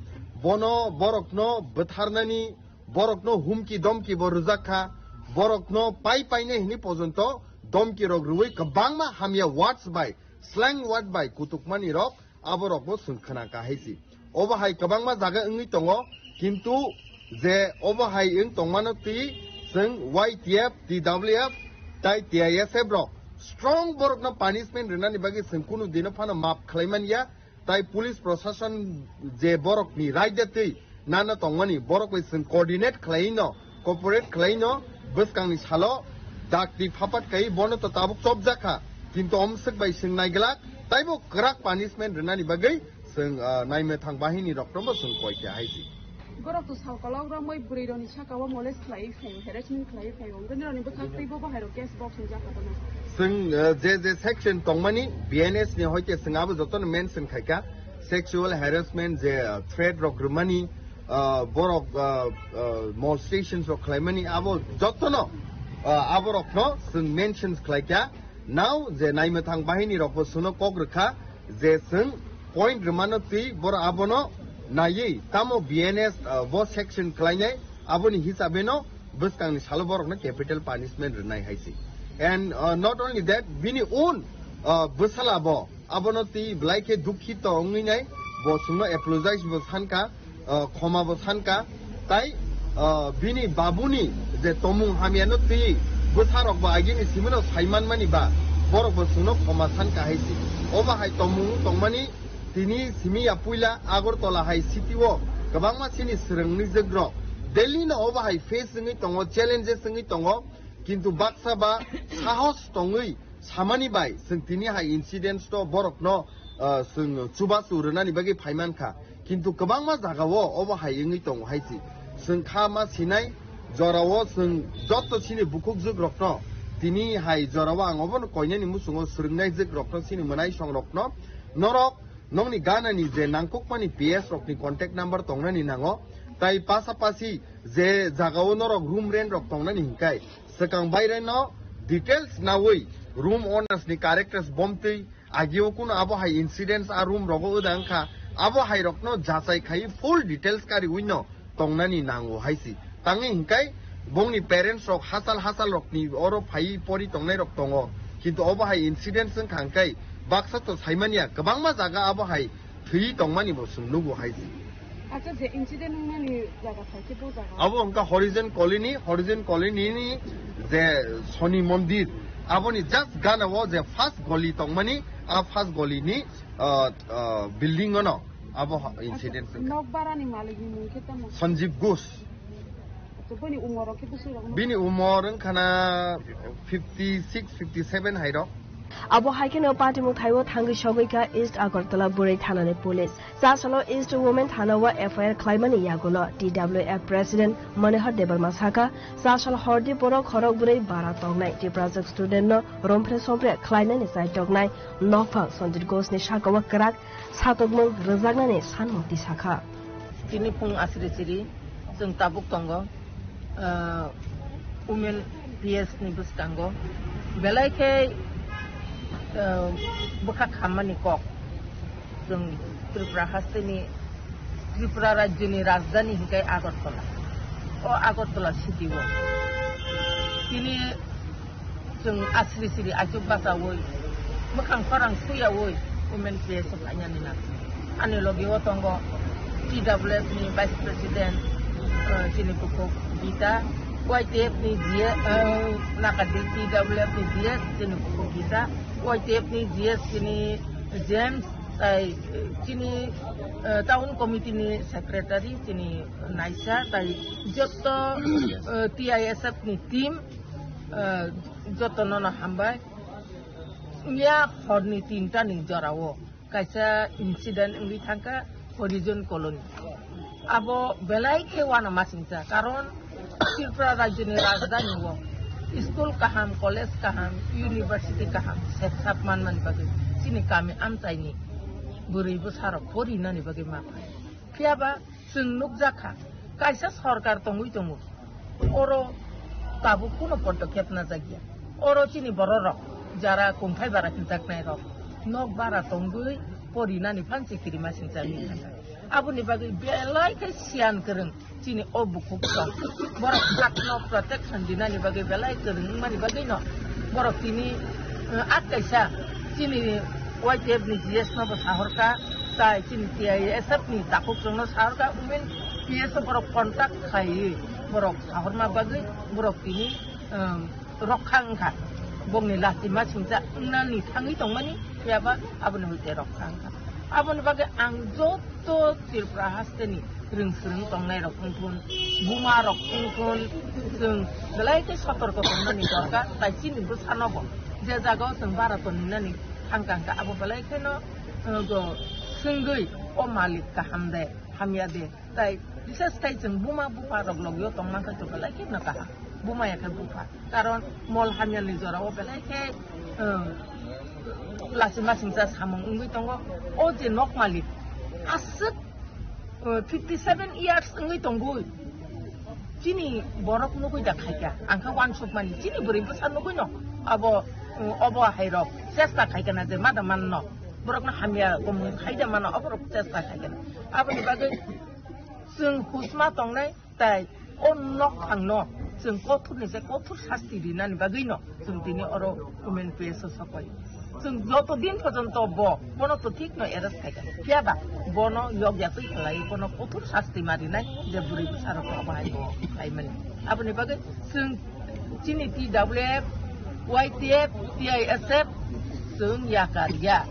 bono borokno bwtharnani, borokno humki domki bo rwjak kha, borokno pai painai hwnwi pojonto domki rok rwui kwbangma hamya words bai, slang word bai kutukmani rok aborokbo chwng khna kha hai si. Obo hai kwbangma jaga wngwi tongo, kintu je obo hai wng tongmano twi chwng Y T F, T W F tai T I S F rok strong borokno punishment rwnani bagwi chwng kunu dino phano map khlai man ya. Tai police proshashan je borokni raida twi nana tongmani borok bai chwng coordinate khlai no, cooperate khlai no, bwskangni salo dakti phapat kai bono to tabuk chopjak kha, kintu omswk bai chwng naiglak Taibo kwrak punishment rwnani bagwi chwng, ah, naimwthang bahini rokno bo chwng koi kha hai si. Borok to sal kolok romwi bwrwi rokni saka o molest khlaiwi phaio, harassment khlaiwi phaio. Wngkhe nirokni bwkhak tei bo bahai rok case box ni jakha bono. Chwng, ah, je je section tongmani B N S ni hoite chwng abo jotono mention khaikha, sexual harassment je, ah, threat rok rwmani, ah, borok, ah, ah, molestations rok khlaimani abo jotono, ah, aborokno chwng mentions khlaikha. Now je naimwthang bahini rokbo chwngno kok rwkha je chwng point rwmano twi borok abono naiwi tamo B N S, ah, bo section khlainai aboni hisabeno bwskangni salo borokno capital punishment rwnai hai si. And, ah, not only that, bini own, ah, bwsala bo abono twi belai khe dukhito wngwi nai, bo chwngno apologize bo sankha, ah, khoma bo sankha, tai, ah, bini babuni je tomung hamyano twi bwsarok bo agini simino saimanmani ba borok bo chwngno khoma sankha hai si. Obo hai tomung tongmani tini simi ya puila Agartala hai city o kwbangma chini swrwngni jwkrok Delhi no obo hai face wngwi tongo, challenges wngwi tongo, kintu baksa ba sahos tongwi samani bai chwng tini hai incidents to borokno, ah, chwng chubachu rwnani bagwi phaimankha. Kintu kwbangma jagao obo hai wngwi tongo hai si. Chwng kha ma sinai jorao chwng joto chini bukhuk jwkrokno tini hai jorao ang obono koinani muchungo swrwngnai jwkrokno chini mwnaisongrokno norok nokni ganani je nangkukmani P S rokni contact number tongnani nango. Tai pasapasi je jagao norok room rent rok tongnani hinkai swkang baireno details nawi room owners ni characters bomtwi agio kuno abo hai incidents a room rogo wda wngkha, abo hai rokno jachai khai full details kariwino tongnani nango hai si. Tangwi hinkai bongni parents rok hachal hachal rokni oro phai pori tongnai rok tongo, kintu obo hai incidents wngkha hinkai baksa to saimanya kwbangma jaga abo hai thwi tongmani bo chwng nugo hai si. Acha, je incident wngnani jaga thai khe bo jaga? Abo wngkha Horizon Colony, Horizon Colony ni je Soni Mondir, aboni just gana o je first goli tongmani, a first goli ni, ah, ah, building ono abo ha-, incident wngkha. Nok bara ni malik ni mung khe tamo? Sanjeev Ghosh. Acha, bini umor rok khe bwswk rok? Bini umor wngkha na fifty six, fifty seven hai rok. Abo hai kheno patimung thaibo thangwi sogwi kha East Agartala Bwrwi Thanani police. Chasalo East Women Thana o F I R khlaimani yagulo T W F President Manohar Debbarma sakha, chasal hordi borok khorok bwrwi bara tongnai Tiprajwk student no romphre sompre khlainani chaitoknai nokphang Sanjit Ghosh ni sakao kwrak satokmung rwjaknani sanmung tisakha. Tini phung asri siri chwng tabuk tongo, ah, Women P S ni bwskango belai khe, ah, bwkha khammani kok. Chwng Tripura hasteni, Tripura rajyoni rajdhani hinkai Agartala. O Agartala city o tini chwng asri siri achuk bachaui, mwkhang khorang suyaui Women P S o khainani na. Ani logi o tongo T W F ni Vice President, eh, chini bukhuk Gita, Y T F ni G S, eh, Nakadi T W F ni G S chini bukhuk Gita, Y T F ni G S chini James, tai, eh, chini, eh, Town Committee ni Secretary chini Naisa, tai joto, eh, T I S F ni team, eh, joto nono hambai. Miya horni tinta ni jorao kaisa incident wngwi thangkha Horizon Colony. Abo belai khe uanamasingcha, karon Tripura rajyoni rajdhani o school kaham, college kaham, university kaham sep sap manmani bagwi chini kami amchaini bwrwi bwsarok porinani bagwi ma phai. Phiyaba chwng nukjakha, kaisa sorkar tongwi tongo, oro tabuk kuno podokhep najakya. Oro chini bororok jara kungthai bara hinjaknairok nok bara tongwi porinani phansi kirimasingcha wngwi thangkha. Aboni bagwi belai khe siyan kwrwng chini o bukhuk tong. Borok hakno protection dinani bagwi belai kwrwng wngmani bagwino borok tini, eh, ak kaisa chini Y T F ni G S no bo sahorkha, tai chini T I S F ni takhuk chwngno sahorkha, Women P S o borok contact khaiwi borok sahorma bagwi borok tini, um, rokha wngkha. Bongni lachi masingcha wngnani thangwi tongmani, phiyaba aboni hoite rokha wngkha. Aboni bagwi ang joto Tripura hasteni rwng swrwng tongnairok wngthun, bumarok wngthun, chwng belai khe sotorko tongmani dorkar, tai chini bwsanobo je jagao chwng bara tongninani Hangka hangka abo belai kheno, uh, go swngwi o malik kaham de, hamya de. Tai bises khai chwng buma bupha rok logio tongma khe to belai kheno kaham. Buma ya khe bupha. Karon mol hamya ni jora o belai khe, uh, lasi masingcha samung wngwi tongo. O je nok malik aswk, uh, fifty seven years wngwi tongwi. Chini borok nugui da khaika, ang khe uansukmani, chini bwrwi bwsa nugui no, abo, um, obo hai rok chesta khaikana je mada manno, borok no hamya komung khaida mano, oborok chesta khaikana. Aboni bagwi chwng husma tongnai, tai o nok phang no chwng kothor ni se kothor sasti rinani bagwi no chwng tini oro women P S O sokoi. Chwng joto din porjonto bo, bono to thik no arrest khaikha. Phiya ba, bono yokya twi khlai, bono kothor sasti marinai, je bwrwi bwsarok no bahai bo khlaimani. Aboni bagwi chwng chini T W F, Y T F, T I S F, chwng yakar ya.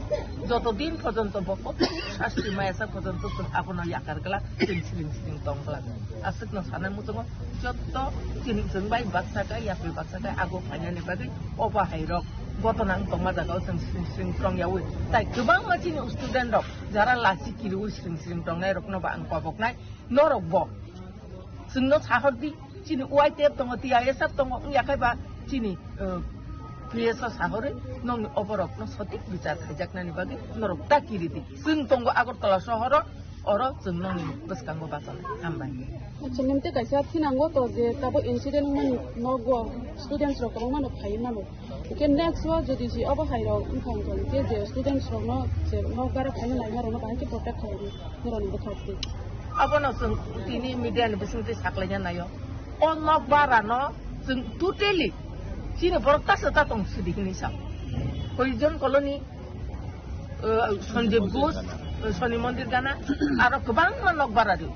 Joto din porjonto bo kothor sasti maya sa porjonto chwng abono yakar glak, chwng siring siring tong glak. Aswkno sana muchungo, jotto chini chwng bai baksa khe, yapri baksa khe, ago phainani bagwi o bahairok gotona wng tongma jagao chwng sring sring tong yaui. Tai kwbangma chini student rok jara lachi kiriui sring sring tongnai rokno ba ang koboknai, norok bo chwngno sahor di, chini Y T F tongo, T I S F tongo, wngya khe ba chini, uh, P S O sahorwi nongni oborokno sotik bichar khaijaknani bagwi norok ta kiri di. Chwng tongo Agartala sohoro, oro chwng nongni bwskango bachana. Hambai. Acha, nini tei kaisa thinango to je tabo incident wngmani nogo students rok kwbangma no phaiwi mano. Hwnkhe next o jodi si obo hai rok wngkha wngkha hwnkhe je students rokno je nok bara phaina laima rokno bahai khe protect khlaidi norokni bwkhak twi. Abono chwng tini media ni bisingtwi saklaina naio. O nok bara no chwng totally chini borok tasa ta tong sidi hinwi sa. Hoijon colony, uh, Sanjib Ghosh, uh, Soni Mondir gana, aro kwbangma nok bara rio.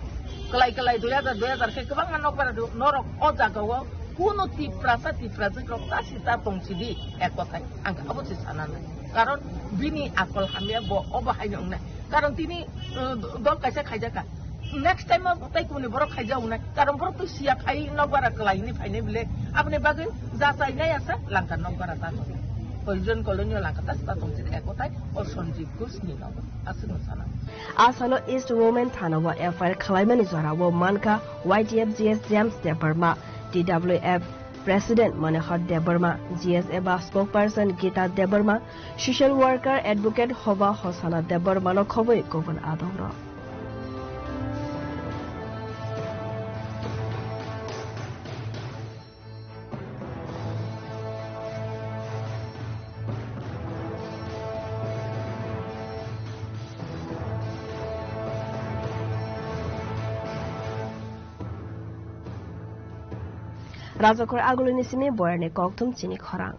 Kwlai kwlai dui hajar, dui hajar khe kwbangma nok bara rio. Norok o jagao kuno Tiprasa, Tiprajwk rok ta sita tong sidi ek kothai. Ang abo se sana nai. Karon bini akol hamya bo obo haino wngnai. Karon tini, uh, dol kaisa khaijaka. Next time o tai kuni borok khaijak wngnai. Karon borok to siya khai nok bara kwlai hini phainai bile. Aboni bagwi jachainai asa langka nok bara ta tong. Hoijon colony o langka ta sita tong sidi ek kothai o Sanjib Ghosh ni nogo. Aswkno sana. A salo East Women Thana o F I R khwlaimani jora o mankha Y T F G S James Debbarma, T W F President Manohar Debbarma, G S A ba spokesperson Gita Debbarma, social worker advocate Hoba Hosana Debbarma no khobwi kubun adongrok. Rajakhor agulini simi boyarni kokthum chini khorang.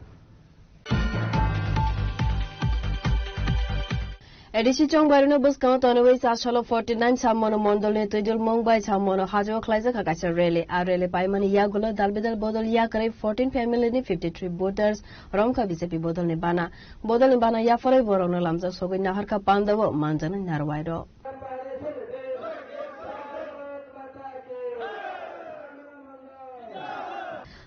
A D C chongbarino bwskango tonwi chasalo forty nine Sammono Mondolni twidulmung bai Sammono hajao khlaijak kha kaisa rally. A rally paimani yagulo dalbidal bodol yakarwi fourteen family ni fifty three voters romkha B J P bodolni bana. Bodolni bana yapharwi borokno lamjak sogwi naharkha pandao manjaknai narwai rok.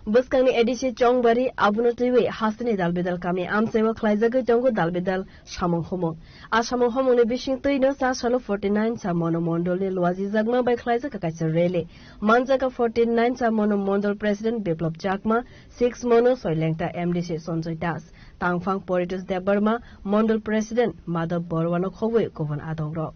Bwskangni A D C Chongbari abono twiwi hasteni dalbidal kami amchaio khlaijagwi tongo dalbidal samung humung. A samung humungni bising twino chasalo forty nine Sammono Mondolni luajijakma bai khlaijak kaisa rally. Manjaka forty nine Sammono Mondol President Biplab Chakma, six Mono Soilengta M D C Sanjoy Das, Tangphang Poritos Debbarma, Mondol President Madhav Baruano khobwi kubun adongrok.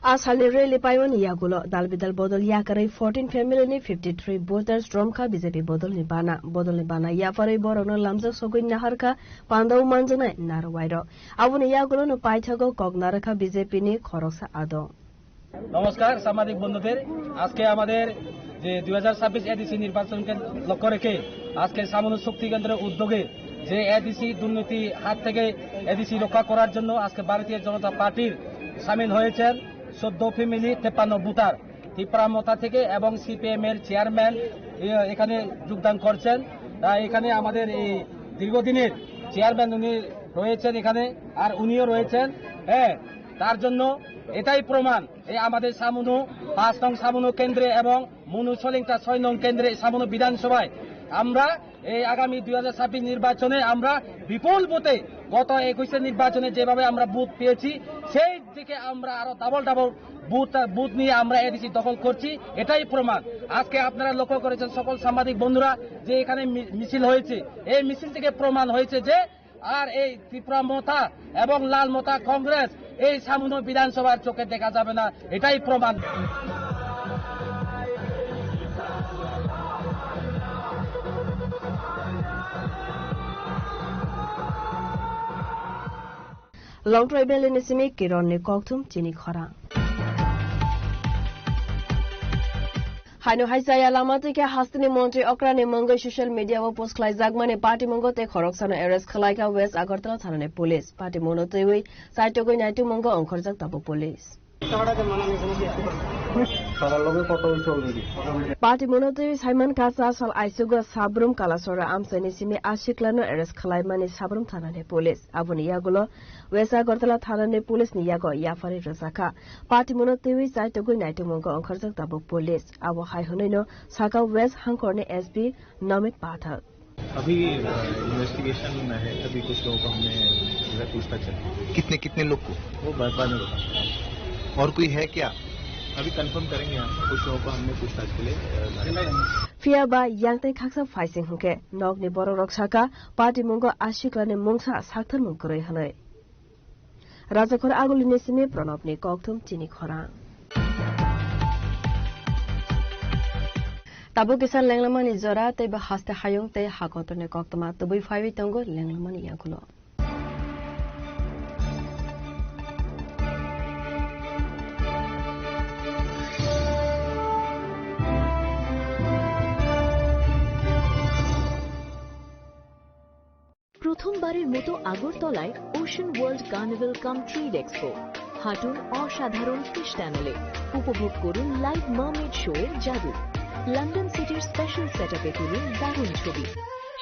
A salni rally paimani yagulo dalbidal bodol yakarwi fourteen family ni fifty three voters romkha B J P bodolni bana. Bodolni bana yapharwi borokno lamjak sogwi naharkha pandao manjaknai narwai rok. Aboni yagulono paithago kok narwkha B J P ni khoroksa adong. নমস্কার সাংবাদিক বন্ধুদের, আজকে আমাদের যে দুই হাজার ছাব্বিশ এডিসি নির্বাচনকে লক্ষ্য রেখে আজকে সামনু শক্তি কেন্দ্রের উদ্যোগে যে এডিসি দুর্নীতি হাত থেকে এডিসি রক্ষা করার জন্য আজকে ভারতীয় জনতা পার্টির সামিল হয়েছেন চোদ্দ ফ্যামিলি তেপ্পান্ন ভোটার ত্রিপুরা মথা থেকে এবং সিপিএম এর চেয়ারম্যান এ-, এখানে যোগদান করছেন। তাই এখানে আমাদের এই দীর্ঘদিনের চেয়ারম্যান উনি রয়েছেন এখানে, আর উনিও রয়েছেন। হ্যাঁ, তার জন্য এটাই প্রমাণ, এই আমাদের সামুনু পাঁচ নং সামুনু কেন্দ্রে এবং মনু সলিংটা ছয় নং কেন্দ্রে সামুনু বিধানসভায় আমরা এই আগামী দুই হাজার ছাব্বিশ নির্বাচনে আমরা বিপুল ভোটে, গত একুশের নির্বাচনে যেভাবে আমরা ভোট পেয়েছি, সেই থেকে আমরা আরো ডাবল ডাবল ভোট, ভোট নিয়ে আমরা এডিসি দখল করছি। এটাই প্রমাণ। আজকে আপনারা লক্ষ্য করেছেন সকল সাংবাদিক বন্ধুরা যে এখানে মি-, মিছিল হয়েছে, এই মিছিল থেকে প্রমাণ হয়েছে যে আর এই ত্রিপুরা মথা এবং লাল মথা কংগ্রেস এই সামুনু বিধানসভার চোখে দেখা যাবে না, এটাই প্রমাণ। Longtrai Valley ni simi Kiron ni kokthum chini khorang. Haino hai chaya lama twi khe hasteni montri okrani mungwi social media o post khlaijakmani party mungo tei khoroksano arrest khlaikha West Agartala thanani police. Party mungno twiwi chaitugwi naitu mungo ongkhorjak tabuk police. Party mungno twiwi saiman kasa sal aisugo Sabrum Kalasora amchaini simi asiklano arrest khlaimani Sabrum thanani police. Aboni yagulo West Agartala thanani police ni yago yapharwi rwjakha. Party mungno twiwi chaitugwi naitu mungo ongkhorjak tabuk police. Abo hai hwnwino sakha West Hangkorni S P Namit Pathak. अभी, अ, इन्वेस्टिगेशन में है, अभी कुछ लोगों को हमने जो है पूछताछ चल रही है। कितने, कितने लोग को? वो बाद, बाद में बताऊंगा। और कोई है क्या? अभी कंफर्म करेंगे हम, कुछ लोगों को हमने पूछताछ के लिए, अ, लाया है। Phiya ba yang tei khaksa phaising hwnkhe nokni borok rok sakha party mungo asiklani mungsa sakthar mung kwrwi hwnwi. Rajakhor Agulini simi Pranabni kokthum chini khorang. Tabuk kisa lenglamani jora tei bo haste hayung tei hakotorni koktwma tubui phaiwi tongo lenglamani yagulo. প্রথমবারের মতো আগরতলায় ocean world carnival কাম trade expo. হাঁটুন অসাধারণ ফিশ টানেলে, উপভোগ করুন live mermaid show এর জাদু। লন্ডন সিটির স্পেশাল সেটআপে তুলুন দারুণ ছবি।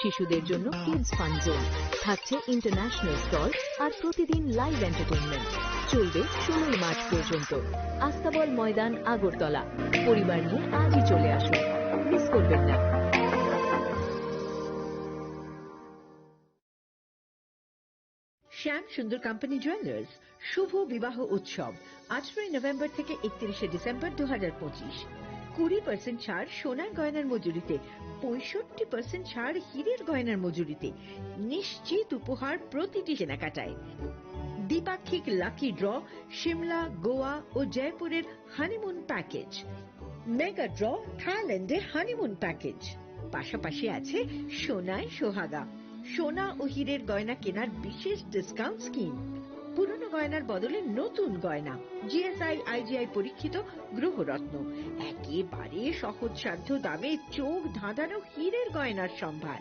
শিশুদের জন্য কিডস ফান জোন, থাকছে ইন্টারন্যাশনাল স্টল আর প্রতিদিন লাইভ এন্টারটেইনমেন্ট। চলবে ষোলোই মার্চ পর্যন্ত। আস্তাবল ময়দান, আগরতলা। পরিবার নিয়ে আজই চলে আসুন, মিস করবেন না। শ্যাম সুন্দর কোম্পানি জুয়েলার্স শুভ বিবাহ উৎসব, আঠারোই নভেম্বর থেকে একত্রিশে ডিসেম্বর দু হাজার পঁচিশ। কুড়ি পার্সেন্ট ছাড় সোনার গয়নার মজুরিতে, পঁয়ষট্টি পার্সেন্ট ছাড় হীরের গয়নার মজুরিতে, নিশ্চিত উপহার প্রতিটি কেনাকাটায়। দ্বিপাক্ষিক লাকি ড্র, সিমলা, গোয়া ও জয়পুরের হানিমুন প্যাকেজ। মেগা ড্র, থাইল্যান্ডে হানিমুন প্যাকেজ। পাশাপাশি আছে সোনায় সোহাগা, সোনা ও হীরের গয়না কেনার বিশেষ ডিসকাউন্ট স্কিম। পুরনো গয়নার বদলে নতুন গয়না, জিএসআই আইজিআই পরীক্ষিত গ্রহরত্ন, একেবারে সহজসাধ্য দামে চোখ ধাঁধানো হীরের গয়নার সম্ভার।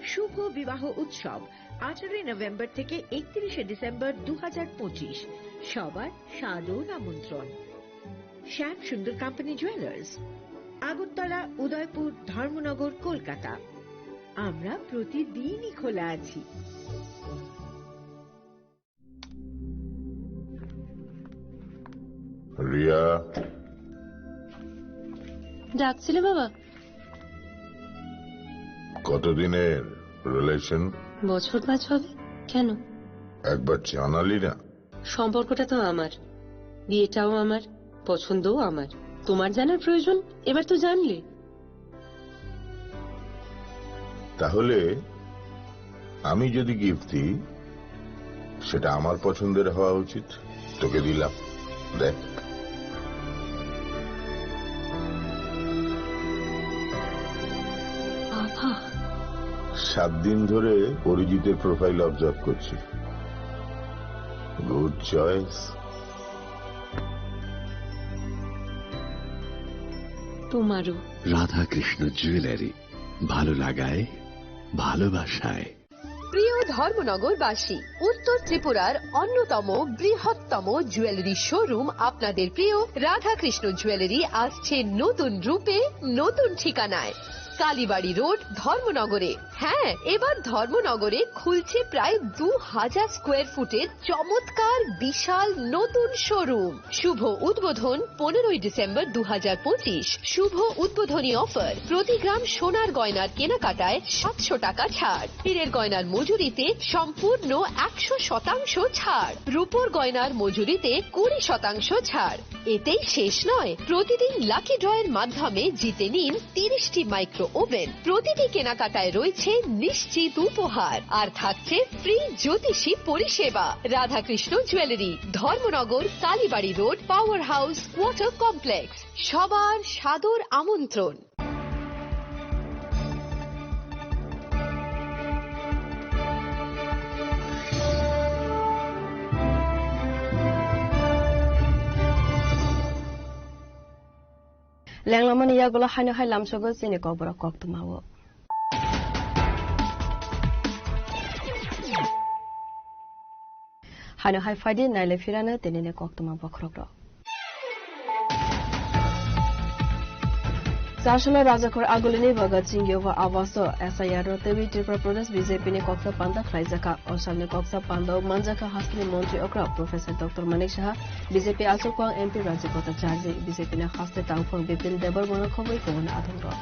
শুভ বিবাহ উৎসব, আঠারোই নভেম্বর থেকে একত্রিশে ডিসেম্বর দু হাজার পঁচিশ। সবার সাদর আমন্ত্রণ। শ্যাম সুন্দর কোম্পানি জুয়েলার্স, আগরতলা, উদয়পুর, ধর্মনগর, কলকাতা। আমরা প্রতিদিনই খোলা আছি। রিয়া। ডাকছিলে বাবা? কতদিনের রিলেশন? বছর পাঁচ হবে। কেন? একবার জানালি না। সম্পর্কটা তো আমার, বিয়েটাও আমার, পছন্দও আমার। তোমার জানার প্রয়োজন, এবার তো জানলে। তাহলে আমি যদি গিফট দিই, সেটা আমার পছন্দের হওয়া উচিত। তোকে দিলাম, দেখ। বাবা। সাত দিন ধরে অরিজিতের প্রোফাইল অবজার্ভ করছি। Good choice. তোমারও। রাধাকৃষ্ণ জুয়েলারি, ভালো লাগায়, ভালোবাসায়। প্রিয় ধর্মনগরবাসী, উত্তর ত্রিপুরার অন্যতম বৃহত্তম জুয়েলারি শোরুম আপনাদের প্রিয় রাধাকৃষ্ণ জুয়েলারি আসছে নতুন রূপে, নতুন ঠিকানায়। কালীবাড়ি রোড, ধর্মনগরে। হ্যাঁ, এবার ধর্মনগরে খুলছে প্রায় দু হাজার স্কোয়ার ফুটের চমৎকার বিশাল নতুন শোরুম। শুভ উদ্বোধন পনেরোই ডিসেম্বর দু হাজার পঁচিশ। শুভ উদ্বোধনী অফার, প্রতি গ্রাম সোনার গয়নার কেনাকাটায় সাতশো টাকা ছাড়, হীরের গয়নার মজুরিতে সম্পূর্ণ একশো শতাংশ ছাড়, রূপোর গয়নার মজুরিতে কুড়ি শতাংশ ছাড়। এতেই শেষ নয়, প্রতিদিন লাকি ড্রয়ের মাধ্যমে জিতে নিন তিরিশটি মাইক্রো ওভেন। প্রতিটি কেনাকাটায় রয়েছে নিশ্চিত উপহার, আর থাকছে ফ্রি জ্যোতিষী পরিষেবা। Radhakrishna jewellery, Dharmanagar, Kalibari road, power house, water complex. সবার সাদর আমন্ত্রণ। Lenglamani yagulo haino hai lamsogo chini kokborok koktwmao. Haino hai phaidi naile phirano tinini koktwma bokhorokrok. Chasalo Rajakhor Agulini Bhagat Singh Yuva Awas o S I R no twiwi Tripura Pradesh B J P ni koksa panda khlaijakha. O salni koksa panda o manjakha hasteni montri okra Professor Doctor Manik Saha, B J P achukphang M P Rajiv Bhattacharjee, B J P ni haste tangphang Bipin Debbarmano khobwi kubun adongrok.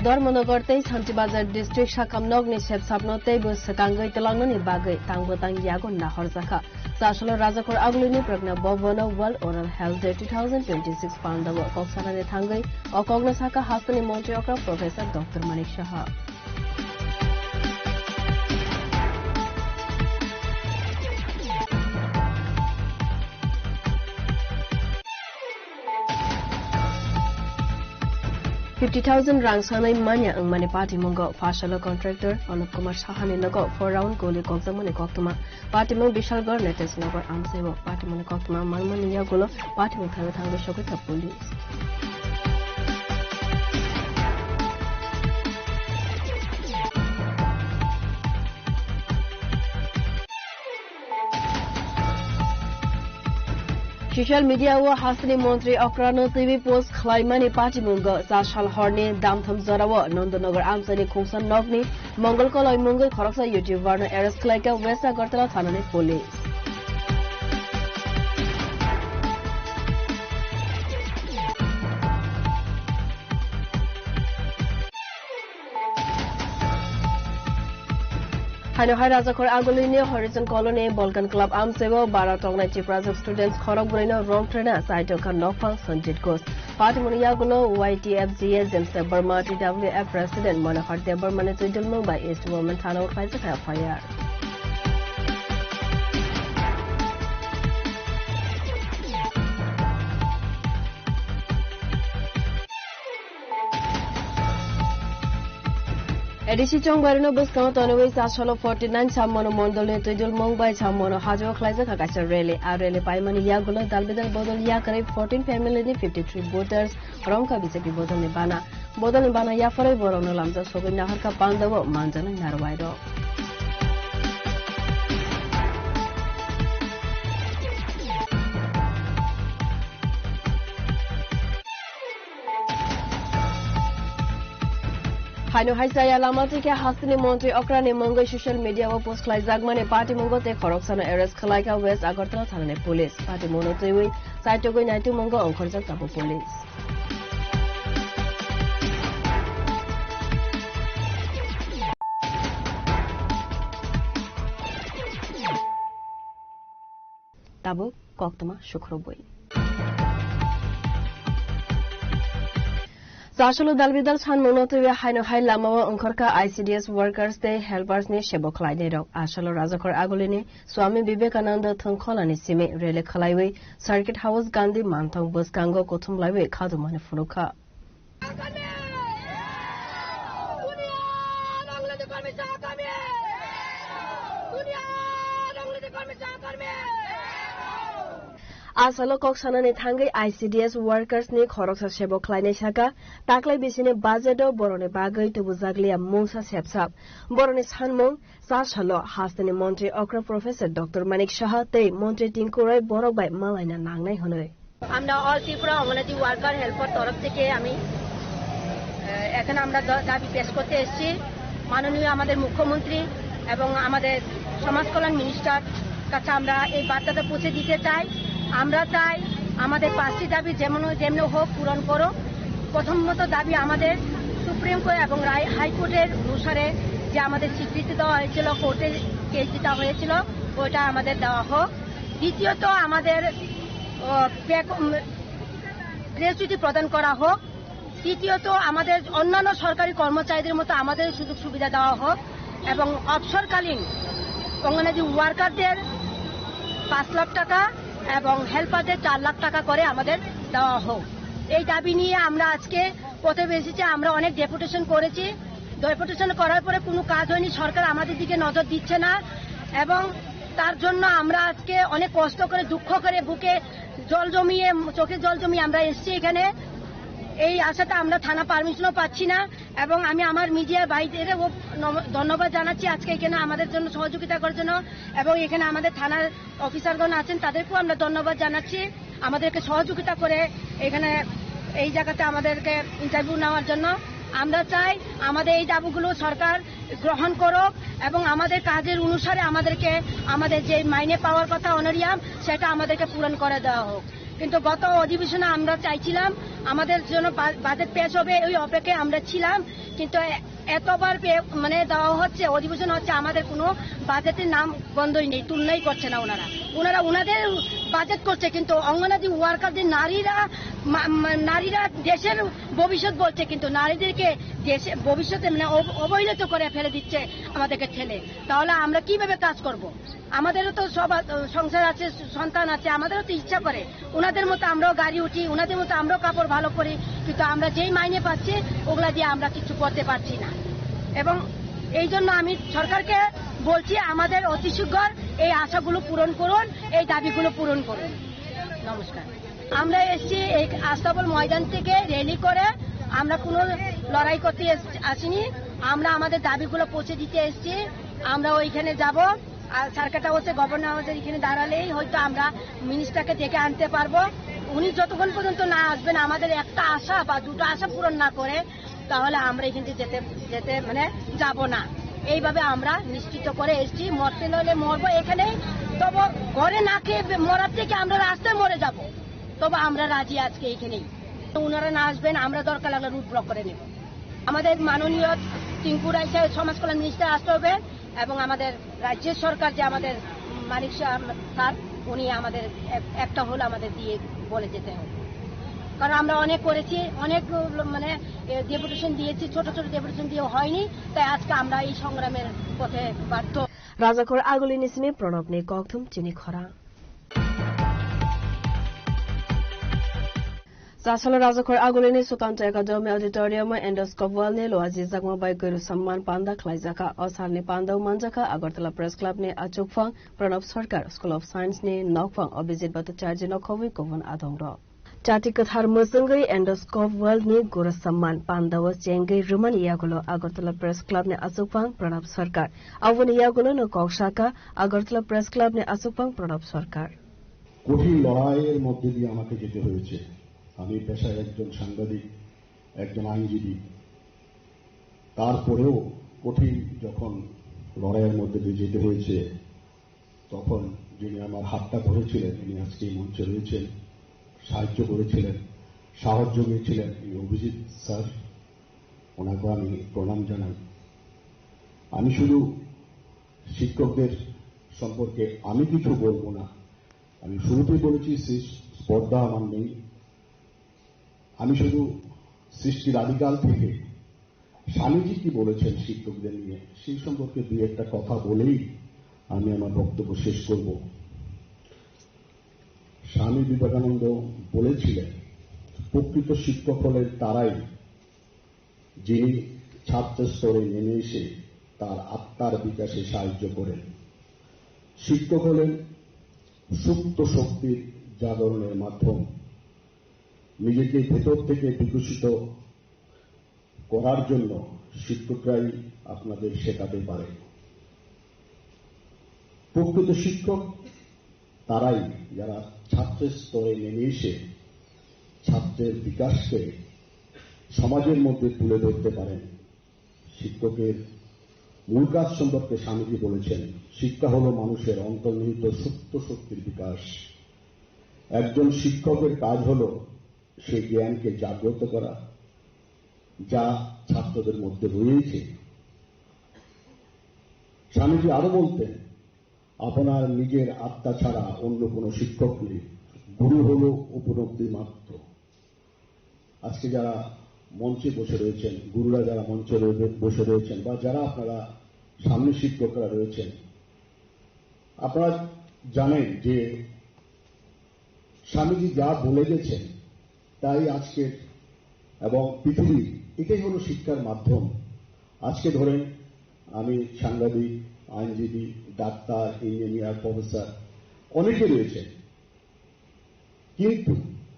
Dharmanagar tei Santibazar district sakam nokni sepsapno teibo swkangwi twlangnani bagwi tangbo tang yago nahorjakha. Chasalo Rajakhor Agulini Pragna Bhavan o World Oral Health Day two thousand twenty-six pandao kok sanani thangwi o kokno sakha hasteni montri okra Professor Doctor Manik Saha. Fifty thousand rang sanai manya wngmani patimungo Phasalo contractor Anup Kumar Sahani nogo four round goli kokjakmani koktwma. Patimung Bishalgarh Netes Nagar amsaibo patimungni koktwma manmani yagulo patimung thangwi thangwi sogwi kha police. Social media o hasteni montri okrano twiwi post khlaimani patimungo cha sal horni damtham jorao Nandanagar amchaini khungsa nokni Mongol koloi mungwi khoroksa YouTuber no arrest khlaikha West Agartala thanani police. Haino hai Rajakhor Agulini Horizon Colony Balkan Club amsaibo bara tongnai Tiprajwk students khorok brwino rong trena saitokha nokphang Sanjit Ghosh. Patimuni yagulo Y T F G A James Debbarma, T W F President Manohar Debbarmani twijlmung bai East Women Thana o khlaijak F I R. A D C chongbarino bwskango tonwi chasalo forty nine Sammono mondolni twijlmung bai Sammono hajao khlaijak kha kaisa rally. A rally paimani yagulo dalbidal bodol yakarwi fourteen family ni fifty three voters romkha B J P bodolni bana. Bodolni bana yapharwi borokno lamjak sogwi naharkha pandao manjaknai narwai rok. Haino hai chaya lama twi khe hasteni montri okrani mungwi social media o post khlaijakmani patimungo tei khoroksano arrest khlaikha West Agartala thanani police. Patimungno twiwi chaitugwi naitukmungo ongkhorjak tabuk police. Tabuk koktwma sukrubwi. Chasalo dalbidal sanmungno twiwi haino hai lamao wngkhorkha I C D S workers tei helpers ni sebo khlainairok. Asalo Rajakhor Agulini Swami Vivekananda thwngkholani simi rally khlaiwi Circuit House Gandhi manthok bwskango kuthum laiwi khadumani phunukha. Asalo kok sanani thangwi I C D S workers ni khoroksa sebo khlainai saka, taklai bisini budget o boroni bagwi tubujakliya mungsa sepsap. Boroni sanmung, cha salo hasteni montri okra Professor Doctor Manik Saha tei montri Tinku Roy borok bai malaina nangnai hwnwi. আমরা অল Tripura anganwadi worker helper তরফ থেকে আমি, আহ, এখানে আমরা দ-, দাবি পেশ করতে এসেছি। মাননীয় আমাদের মুখ্যমন্ত্রী এবং আমাদের সমাজ কল্যাণ মিনিস্টার কাছে আমরা এই বার্তাটা পৌঁছে দিতে চাই। আমরা চাই আমাদের পাঁচটি দাবি যেমন, যেমনি হোক পূরণ করো। প্রথমত দাবি আমাদের সুপ্রিম কোর্ট এবং রায়-, হাইকোর্টের অনুসারে যে আমাদের স্বীকৃতি দেওয়া হয়েছিল, কোর্টে কেস যেটা হয়েছিল, ওটা আমাদের দেওয়া হোক। দ্বিতীয়ত আমাদের, আহ, বেক-, উম, গ্র্যাচুইটি প্রদান করা হোক। তৃতীয়ত আমাদের অন্যান্য সরকারি কর্মচারীদের মতো আমাদের সুযোগ সুবিধা দেওয়া হোক এবং অবসরকালীন অঙ্গনাদি ওয়ার্কারদের পাঁচ লাখ টাকা এবং হেল্পারদের চার লাখ টাকা করে আমাদের দেওয়া হোক। এই দাবি নিয়ে আমরা আজকে পথে বসেছি। আমরা অনেক ডেপুটেশন করেছি। ডেপুটেশন করার পরে কোনো কাজ হয়নি, সরকার আমাদের দিকে নজর দিচ্ছে না এবং তার জন্য আমরা আজকে অনেক কষ্ট করে, দুঃখ করে, বুকে জল জমিয়ে, চোখে জল জমিয়ে আমরা এসেছি এখানে। এই আশাতে আমরা থানা পারমিশনও পাচ্ছি না এবং আমি আমার মিডিয়া ভাইদেরও নম-, ধন্যবাদ জানাচ্ছি আজকে এখানে আমাদের জন্য সহযোগিতা করার জন্য এবং এখানে আমাদের থানার অফিসারগণ আছেন, তাদেরকেও আমরা ধন্যবাদ জানাচ্ছি আমাদেরকে সহযোগিতা করে এখানে এই জায়গাতে আমাদেরকে ইন্টারভিউ নেওয়ার জন্য। আমরা চাই আমাদের এই দাবিগুলো সরকার গ্রহণ করুক এবং আমাদের কাজের অনুসারে আমাদেরকে আমাদের যে মাইনে পাওয়ার কথা অনারিয়াম, সেটা আমাদেরকে পূরণ করে দেওয়া হোক। কিন্তু গত অধিবেশনে আমরা চাইছিলাম আমাদের জন্য বা-, বাজেট পেশ হবে, ওই অপেক্ষায় আমরা ছিলাম। কিন্তু এ-, এতবার পে-, মানে দেওয়া হচ্ছে, অধিবেশন হচ্ছে, আমাদের কোনো বাজেটের নাম গন্ধই নেই, তুলনাই করছে না ওনারা। ওনারা ওনাদের বাজেট করছে, কিন্তু অঙ্গনাদি ওয়ার্কারদের নারীরা মা-, মা-, নারীরা দেশের ভবিষ্যৎ বলছে, কিন্তু নারীদেরকে দেশে ভবিষ্যতে মানে অব-, অবহেলিত করে ফেলে দিচ্ছে আমাদেরকে ঠেলে। তাহলে আমরা কিভাবে কাজ করব? আমাদেরও তো সব আ-, সংসার আছে, সন্তান আছে, আমাদেরও তো ইচ্ছা করে ওনাদের মতো আমরাও গাড়ি উঠি, ওনাদের মতো আমরাও কাপড় ভালো পরি, কিন্তু আমরা যেই মাইনে পাচ্ছি ওগুলা দিয়ে আমরা কিছু করতে পারছি না। এবং এই জন্য আমি সরকারকে বলছি আমাদের অতি শীঘ্র এই আশাগুলো পূরণ করুন, এই দাবিগুলো পূরণ করুন। নমস্কার। আমরা এসছি এই আস্তাবল ময়দান থেকে র‍্যালি করে, আমরা কোনো লড়াই করতে এস-, আসিনি। আমরা আমাদের দাবিগুলো পৌঁছে দিতে এসছি। আমরা ওইখানে যাব। আর সার্কিট হাউসে, গভর্নর হাউসের এখানে দাঁড়ালেই হয়তো আমরা মিনিস্টারকে ডেকে আনতে পারবো। উনি যতক্ষণ পর্যন্ত না আসবেন, আমাদের একটা আশা বা দুটো আশা পূরণ না করে, তাহলে আমরা এখান থেকে যেতে, যেতে মানে যাব না। এইভাবে আমরা নিশ্চিত করে এসেছি, মরতে হলে মরবো এখানেই, তবু ঘরে না খেয়ে বে-, মরার থেকে আমরা রাস্তায় মরে যাব, তবু আমরা রাজি আজকে এখানেই। ওনারা না আসবেন, আমরা দরকার লাগলে রুট ব্লক করে নেব। আমাদের মাননীয় টিঙ্কু রায় সাহেব, সমাজ কল্যাণ মিনিস্টার আসতে হবে এবং আমাদের রাজ্যের সরকার যে আমাদের মানিক শাহ স্যার, উনি আমাদের এক-, একটা হোল আমাদের দিয়ে বলে যেতে হবে, কারণ আমরা অনেক করেছি, অনেক মানে ডেপুটেশন দিয়েছি, ছোট ছোট ডেপুটেশন দিয়ে হয়নি, তাই আজকে আমরা এই সংগ্রামের পথে বাধ্য। Rajakhor Agulini sini Pranobni kokthum chini khorang. Chasalo Rajakhor Agulini Sukanto Academy Auditorium o Endoscope World ni luajijakma bai Guru Samman panda khlaijaka. O salni panda o manjaka Agartala Press Club ni achukphang Pranab Sarkar, School of Science ni nokphang Abhijit Bhattacharya no khobwi kubun adongrok. Chati kwthar mwchwngwi Endoscope World ni Guru Samman panda o chengwi rwmani yagulo Agartala Press Club ni achukphang Pranab Sarkar. Aboni yagulo no kok saka Agartala Press Club ni achukphang Pranab Sarkar. কঠিন লড়াইয়ের মধ্যে দিয়ে আমাকে যেতে হয়েছে। আমি পেশায় একজন সাংবাদিক, একজন আইনজীবী। তারপরেও কঠিন যখন লড়াইয়ের মধ্যে দিয়ে যেতে হয়েছে, তখন যিনি আমার হাতটা ধরেছিলেন, তিনি আজকে এই মঞ্চে রয়েছেন, সাহায্য করেছিলেন, সাহস জুগিয়েছিলেন, এই অভিজিৎ স্যার, ওনাকে আমি প্রণাম জানাই। আমি শুধু শিক্ষকদের সম্পর্কে আমি কিছু বলবো না, আমি শুরুতেই বলেছি, সৃষ-, স্পর্ধা আমার নেই। আমি শুধু সৃষ্টির আদিকাল থেকে স্বামীজি কি বলেছেন শিক্ষকদের নিয়ে, সেই সম্পর্কে দুই একটা কথা বলেই আমি আমার বক্তব্য শেষ করব। স্বামী বিবেকানন্দ বলেছিলেন, "প্রকৃত শিক্ষক হলেন তারাই, যিনি ছাত্র স্তরে নেমে এসে তার আত্মার বিকাশে সাহায্য করেন।" শিক্ষক হলেন সুপ্ত শক্তির জাগরণের মাধ্যম। নিজেকে ভেতর থেকে বিকশিত করার জন্য শিক্ষকরাই আপনাদের শেখাতে পারে। প্রকৃত শিক্ষক তারাই, যারা ছাত্রের স্তরে নেমে এসে ছাত্রের বিকাশকে সমাজের মধ্যে তুলে ধরতে পারেন। শিক্ষকের মূল কাজ সম্পর্কে স্বামীজি বলেছেন, শিক্ষা হলো মানুষের অন্তর্নিহিত সুপ্ত শক্তির বিকাশ। একজন শিক্ষকের কাজ হলো সেই জ্ঞানকে জাগ্রত করা, যা ছাত্রদের মধ্যে রয়েছে। স্বামীজি আরো বলতেন, আপনার নিজের আত্মা ছাড়া অন্য কোনো শিক্ষক নেই, গুরু হলো উপলব্ধি মাত্র। আজকে যারা মঞ্চে বসে রয়েছেন, গুরুরা যারা মঞ্চে রয়ে-, বসে রয়েছেন, বা যারা আপনারা সামনে শিক্ষকরা রয়েছেন, আপনারা জানেন যে স্বামীজি যা বলে গেছেন, তাই আজকের এবং পৃথিবী, এটাই হলো শিক্ষার মাধ্যম। আজকে ধরেন, আমি সাংবাদিক, আইনজীবী, ডাক্তার, ইঞ্জিনিয়ার, প্রফেসর, অনেকে রয়েছেন, কিন্তু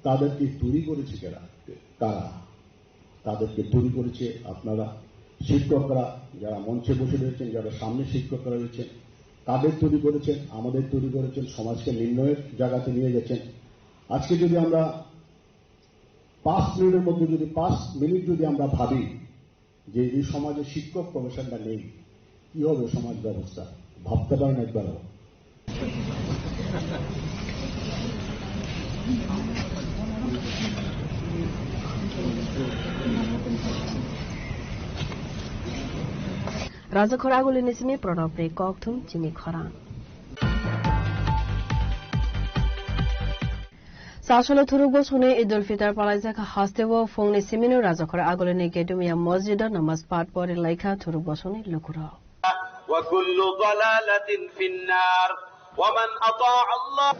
তাদেরকে তৈরি করেছে কারা? কারা? তাদেরকে তৈরি করেছে আপনারা, শিক্ষকরা, যারা মঞ্চে বসে রয়েছেন, যারা সামনে শিক্ষকরা রয়েছেন, তাদের তৈরি করেছেন, আমাদের তৈরি করেছেন, সমাজকে নির্ণয়ের জায়গাতে নিয়ে গেছেন। আজকে যদি আমরা পাঁচ মিনিটের মধ্যে যদি পাঁচ মিনিট যদি আমরা ভাবি যে এই সমাজে শিক্ষক প্রফেশনটা নেই, কি হবে সমাজ ব্যবস্থা? ভাবতে পারেন একবারও? Rajakhor agulini simi Pranabni kokthum chini khorang. Sasolo thuruk bosongni Idul Fitr palaijak hasteo phungni simino Rajakhor agulini Gedumia Masjido namaz pat pori laikha thuruk bosongni lukurok. وكل ضلالة في النار. ومن أطاع الله.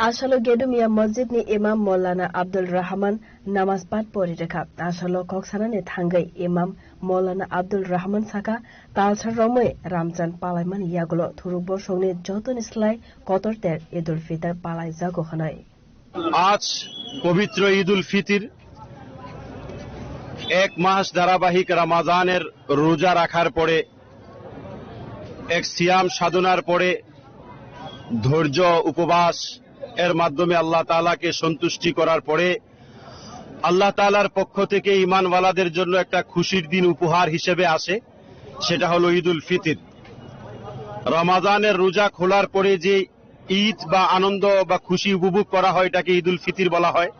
Asalo Gedumia Masjidni Imam Maulana Abdul Rahman namaz pat pori rikha. Asalo kok sanani thangwi Imam Maulana Abdul Rahman saka, talsa romwi Ramzan palaimani yagulo thuruk bosongni jotoni slai kotor ter Idul Fitr palaijago hwnwi. আজ পবিত্র ঈদ উল ফিতর, এক মাস ধারাবাহিক রমাজানের রোজা রাখার পরে, এক সিয়াম সাধনার পরে, ধৈর্য উপবাস এর মাধ্যমে আল্লাহ তাআলাকে সন্তুষ্টি করার পরে আল্লাহ তাআলার পক্ষ থেকে ঈমানওয়ালাদের জন্য একটা খুশির দিন উপহার হিসেবে আসে, সেটা হলো ঈদ উল ফিতর। রমাজানের রোজা খোলার পরে যে ঈদ বা আনন্দ বা খুশি উপভোগ করা হয়, এটাকে ঈদ উল ফিতর বলা হয়।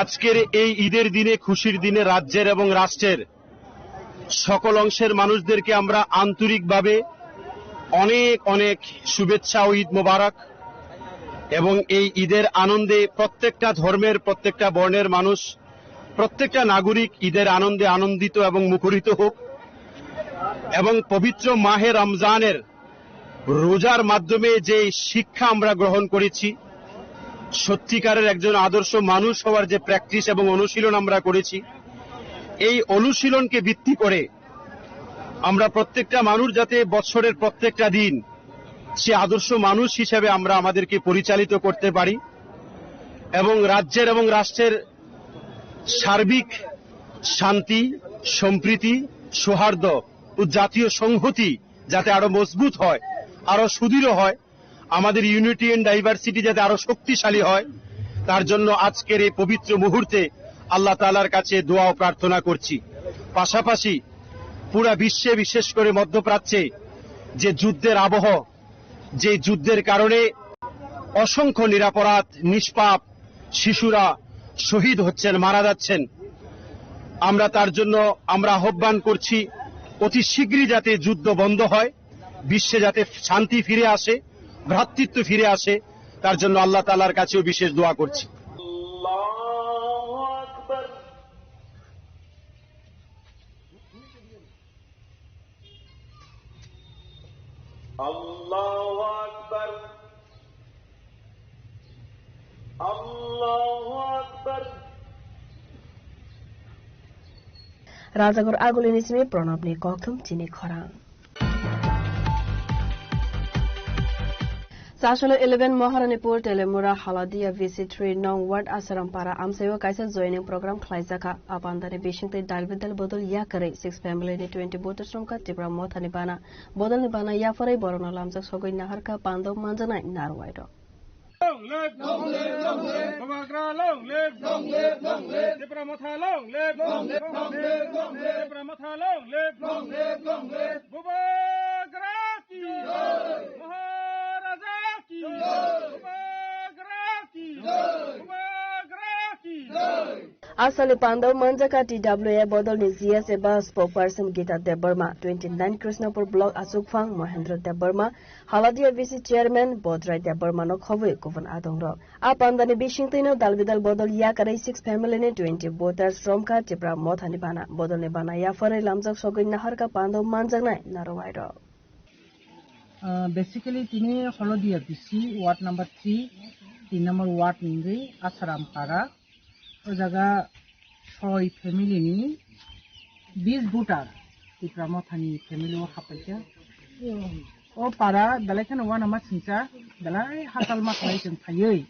আজকের এই ঈদের দিনে, খুশির দিনে রাজ্যের এবং রাষ্ট্রের সকল অংশের মানুষদেরকে আমরা আন্তরিকভাবে অনেক অনেক শুভেচ্ছা ও ঈদ মোবারক। এবং এই ঈদের আনন্দে প্রত্যেকটা ধর্মের, প্রত্যেকটা বর্ণের মানুষ, প্রত্যেকটা নাগরিক ঈদের আনন্দে আনন্দিত এবং মুখরিত হোক। এবং পবিত্র মাহে রমজানের রোজার মাধ্যমে যে শিক্ষা আমরা গ্রহণ করেছি, সত্যিকারের একজন আদর্শ মানুষ হওয়ার যে প্র্যাকটিস এবং অনুশীলন আমরা করেছি, এই অনুশীলনকে ভিত্তি করে আমরা প্রত্যেকটা মানুষ যাতে বছরের প্রত্যেকটা দিন সে আদর্শ মানুষ হিসেবে আমরা আমাদেরকে পরিচালিত করতে পারি এবং রাজ্যের এবং রাষ্ট্রের সার্বিক শান্তি, সম্প্রীতি, সৌহার্দ্য ও জাতীয় সংহতি যাতে আরো মজবুত হয়, আরো সুদৃঢ় হয়, আমাদের ইউনিটি এন্ড ডাইভার্সিটি যাতে আরো শক্তিশালী হয়, তার জন্য আজকের এই পবিত্র মুহূর্তে আল্লাহ তাআলার কাছে দোয়া ও প্রার্থনা করছি। পাশাপাশি পুরা বিশ্বে, বিশেষ করে মধ্যপ্রাচ্যে যে যুদ্ধের আবহ, যে যুদ্ধের কারণে অসংখ্য নিরপরাধ, নিষ্পাপ শিশুরা শহীদ হচ্ছেন, মারা যাচ্ছেন, আমরা তার জন্য আমরা আহ্বান করছি, অতি শীঘ্রই যাতে যুদ্ধ বন্ধ হয়, বিশ্বে যাতে শান্তি ফিরে আসে, ভ্রাতৃত্ব ফিরে আসে, তার জন্য আল্লাহ তাআলার কাছেও বিশেষ দোয়া করছি। আল্লাহু আকবার। আল্লাহু আকবার। আল্লাহু আকবার। Rajagar Agulini simi Pranabni kokthum chini khorang. Chasolo eleven Maharanipur Telemura Haladia V C three nong ward Asaram para amsaiwo kaisa joining program khlaijakha. Apandani bisingtwi dalbidal bodol yakarwi six family ni twenty voters romkha Tipra Mothani bana. Bodolni bana yapharwi borokno lamjak sogwi naharkha pandok manjaknai narwai rok. Long live! Long live! Long live! Bubagra long live! Long live! Long live! Tipra Motha long live! Long live! Long live! Long live! Tipra Motha long live! Long live! Long live! Bubagra ki jai! Maharaja ki jai! Bubagra ki jai! Bubagra ki jai! Asali pandao manjaka T W A bodolni G S eba spokesperson Gita Debbarma, twenty nine Krishnapur block achukphang Mohendra Debbarma, Haladia V C chairman Bodrai Debbarmano khobwi kubun adongrok. A pandani bisingtwino dalbidal bodol yakarwi six family ni twenty voters romkha Tipra Mothani bana. Bodolni bana yapharwi lamjak sogwi naharkha pandao manjaknai narwai rok. Ah, basically, tini Holodia B C, ward number three, tin number ward ni wngwi Asaram Para. O jaga soi family ni bis voter Tipra Mothani family o hapaikha. O para belai kheno uanama singcha, belai hatal ma khlai chwng phaiwi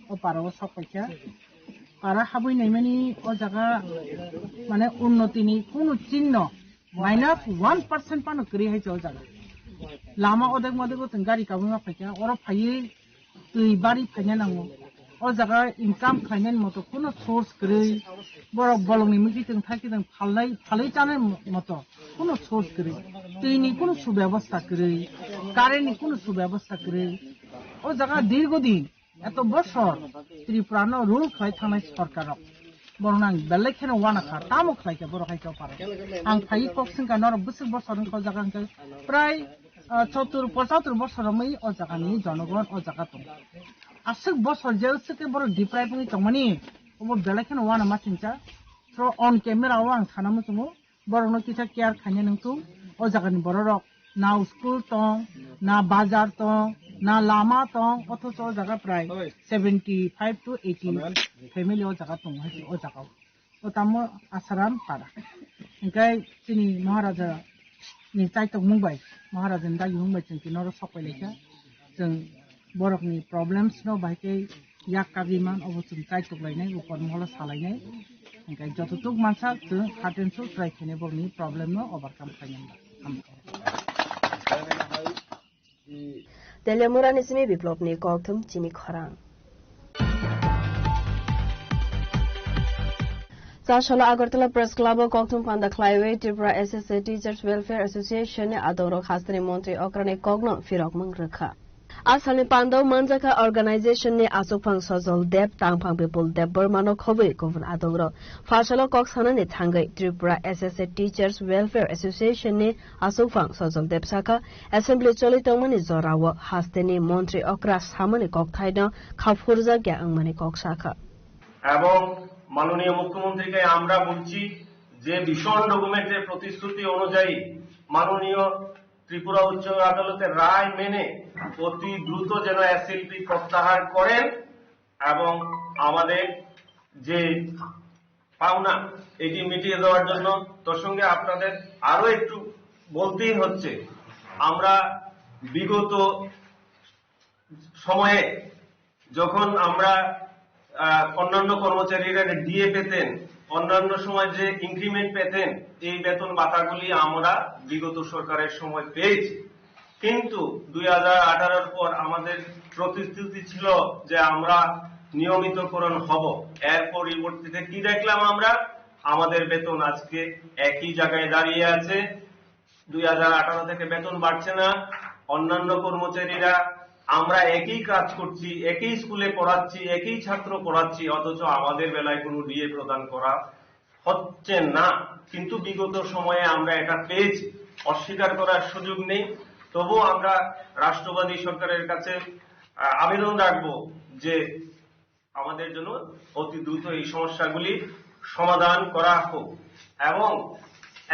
o para o sok paikha. Para habwi naimani o jaga mane unnoti ni kunu chinno minus one percent pano kwrwi hai se o jaga. Lama odek modek o chwng gari kabui ma phaikha, oro phaiwi twi bari phaina nango. O jaga income khlainani moto kuno source kwrwi, borok bolongni mui kiting thai kiting phalnai, phalwi chanai moto kuno source kwrwi, twini kuno subebostha kwrwi, current ni kuno subebostha kwrwi. O jaga dirgo din, eto bosor Tripura no rule khlai thangnai sorkar rok. Borok nang belai kheno uanakha, tamo khlai khe borok hai khe o para. Ang phai kok singka norok bwswk bosor wngkha o jaga hwnkhe prai, ah, sottur pochatur bosor romwi o jaga ni jonogon o jaga tong. Aswk bosor je swk khe borok deprive wngwi tongmani, obo belai kheno uanama singcha. So on camera o ang sana muchungo, borok no kisa care khaina nangthung. O jaga ni borok rok na school tong, na bazar tong, na lama tong, othocho o jaga prai seventy five to eighty family o jaga tong hai o jaga o. O tamo Asaram para. Hingkai chini Maharaja ni chaitok mung bai, Maharaja ni dagi mung bai chwng tini oro sok pai laikha. Chwng borok ni problems no bai khe yak kagwi man, obo chwng chaitok lainai, upor moholo salainai. Hingkai jototuk mansa chwng heart and soul try khainai borok ni problem no overcome khainai. Hamkha. Telemurani simi Biplopni kokthum chini khorang. Chasolo Agartala Press Club o kokthum panda khlaiwi Tripura S S A Teachers Welfare Association ni adongrok hasteni montri okrani kokno phirokmung rwkha. Asalni pandao manjakha organization ni achukphang Sojol Deb, tangphang Bipul Deb Bormano khobwi kubun adongrok. Pharsalo kok sanani thangwi Tripura S S A Teachers Welfare Association ni achukphang Sojol Deb sakha, assembly choli tongmani jorao hasteni montri okra samani kokthaino khaphurjakya wngmani kok sakha. এবং মাননীয় মুখ্যমন্ত্রীকে আমরা বলছি যে ভীষণ রকমের যে প্রতিশ্রুতি অনুযায়ী মাননীয় ত্রিপুরা উচ্চ আদালতের রায় মেনে অতি দ্রুত যেন এসএলপি প্রত্যাহার করেন এবং আমাদের যে পাওনা এটি মিটিয়ে দেওয়ার জন্য। তার সঙ্গে আপনাদের আরো একটু বলতেই হচ্ছে, আমরা বিগত সময়ে যখন আমরা, আহ, অন্যান্য কর্মচারীরা ডিএ পেতেন, অন্যান্য সময় যে ইনক্রিমেন্ট পেতেন, এই বেতন ভাতাগুলি আমরা বিগত সরকারের সময় পেয়েছি। কিন্তু দুই হাজার আঠারোর পর আমাদের প্রতিশ্রুতি ছিল যে আমরা নিয়মিতকরণ হব। এর পরিবর্তে কি দেখলাম আমরা? আমাদের বেতন আজকে একই জায়গায় দাঁড়িয়ে আছে। দুই হাজার আঠারো থেকে বেতন বাড়ছে না। অন্যান্য কর্মচারীরা আমরা একই কাজ করছি, একই স্কুলে পড়াচ্ছি, একই ছাত্র পড়াচ্ছি, অথচ আমাদের বেলায় কোনো ডিএ প্রদান করা হচ্ছে না। কিন্তু বিগত সময়ে আমরা এটা পেয়েছি, অস্বীকার করার সুযোগ নেই। তবুও আমরা রাষ্ট্রবাদী সরকারের কাছে, আহ, আবেদন রাখবো যে আমাদের জন্য অতি দ্রুত এই সমস্যাগুলি সমাধান করা হোক। এবং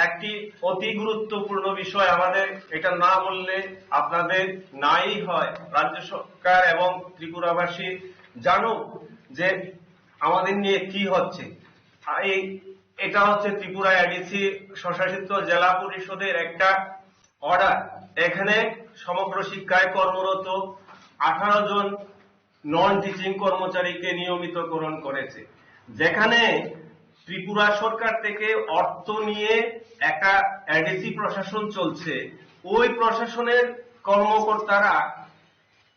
একটি অতি গুরুত্বপূর্ণ বিষয়, আমাদের এটা না বললে আপনাদের নাই হয়, রাজ্য সরকার এবং ত্রিপুরাবাসী জানুক যে আমাদের নিয়ে কি হচ্ছে। এই এটা হচ্ছে ত্রিপুরা এডিসি স্বশাসিত জেলা পরিষদের একটা অর্ডার। এখানে সমগ্র শিক্ষায় কর্মরত আঠারো জন নন টিচিং কর্মচারীকে নিয়মিতকরণ করেছে, যেখানে ত্রিপুরা সরকার থেকে অর্থ নিয়ে একটা এডিসি প্রশাসন চলছে। ওই প্রশাসনের কর্মকর্তারা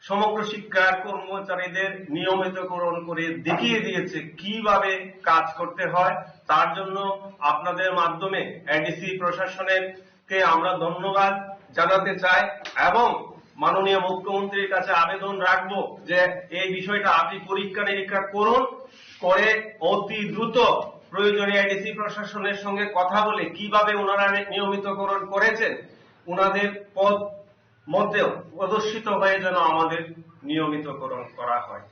সমগ্র শিক্ষার কর্মচারীদের নিয়মিতকরণ করে দেখিয়ে দিয়েছে কিভাবে কাজ করতে হয়। তার জন্য আপনাদের মাধ্যমে এডিসি প্রশাসনের কে আমরা ধন্যবাদ জানাতে চাই এবং মাননীয় মুখ্যমন্ত্রীর কাছে আবেদন রাখবো যে এই বিষয়টা আপনি পরীক্ষা নিরীক্ষা করুন, করে অতি দ্রুত প্রয়োজনীয় এডিসি প্রশাসনের সঙ্গে কথা বলে কিভাবে ওনারা নিয়মিতকরণ করেছেন, ওনাদের পদ মধ্যেও প্রদর্শিত হয়ে যেন আমাদের নিয়মিতকরণ করা হয়।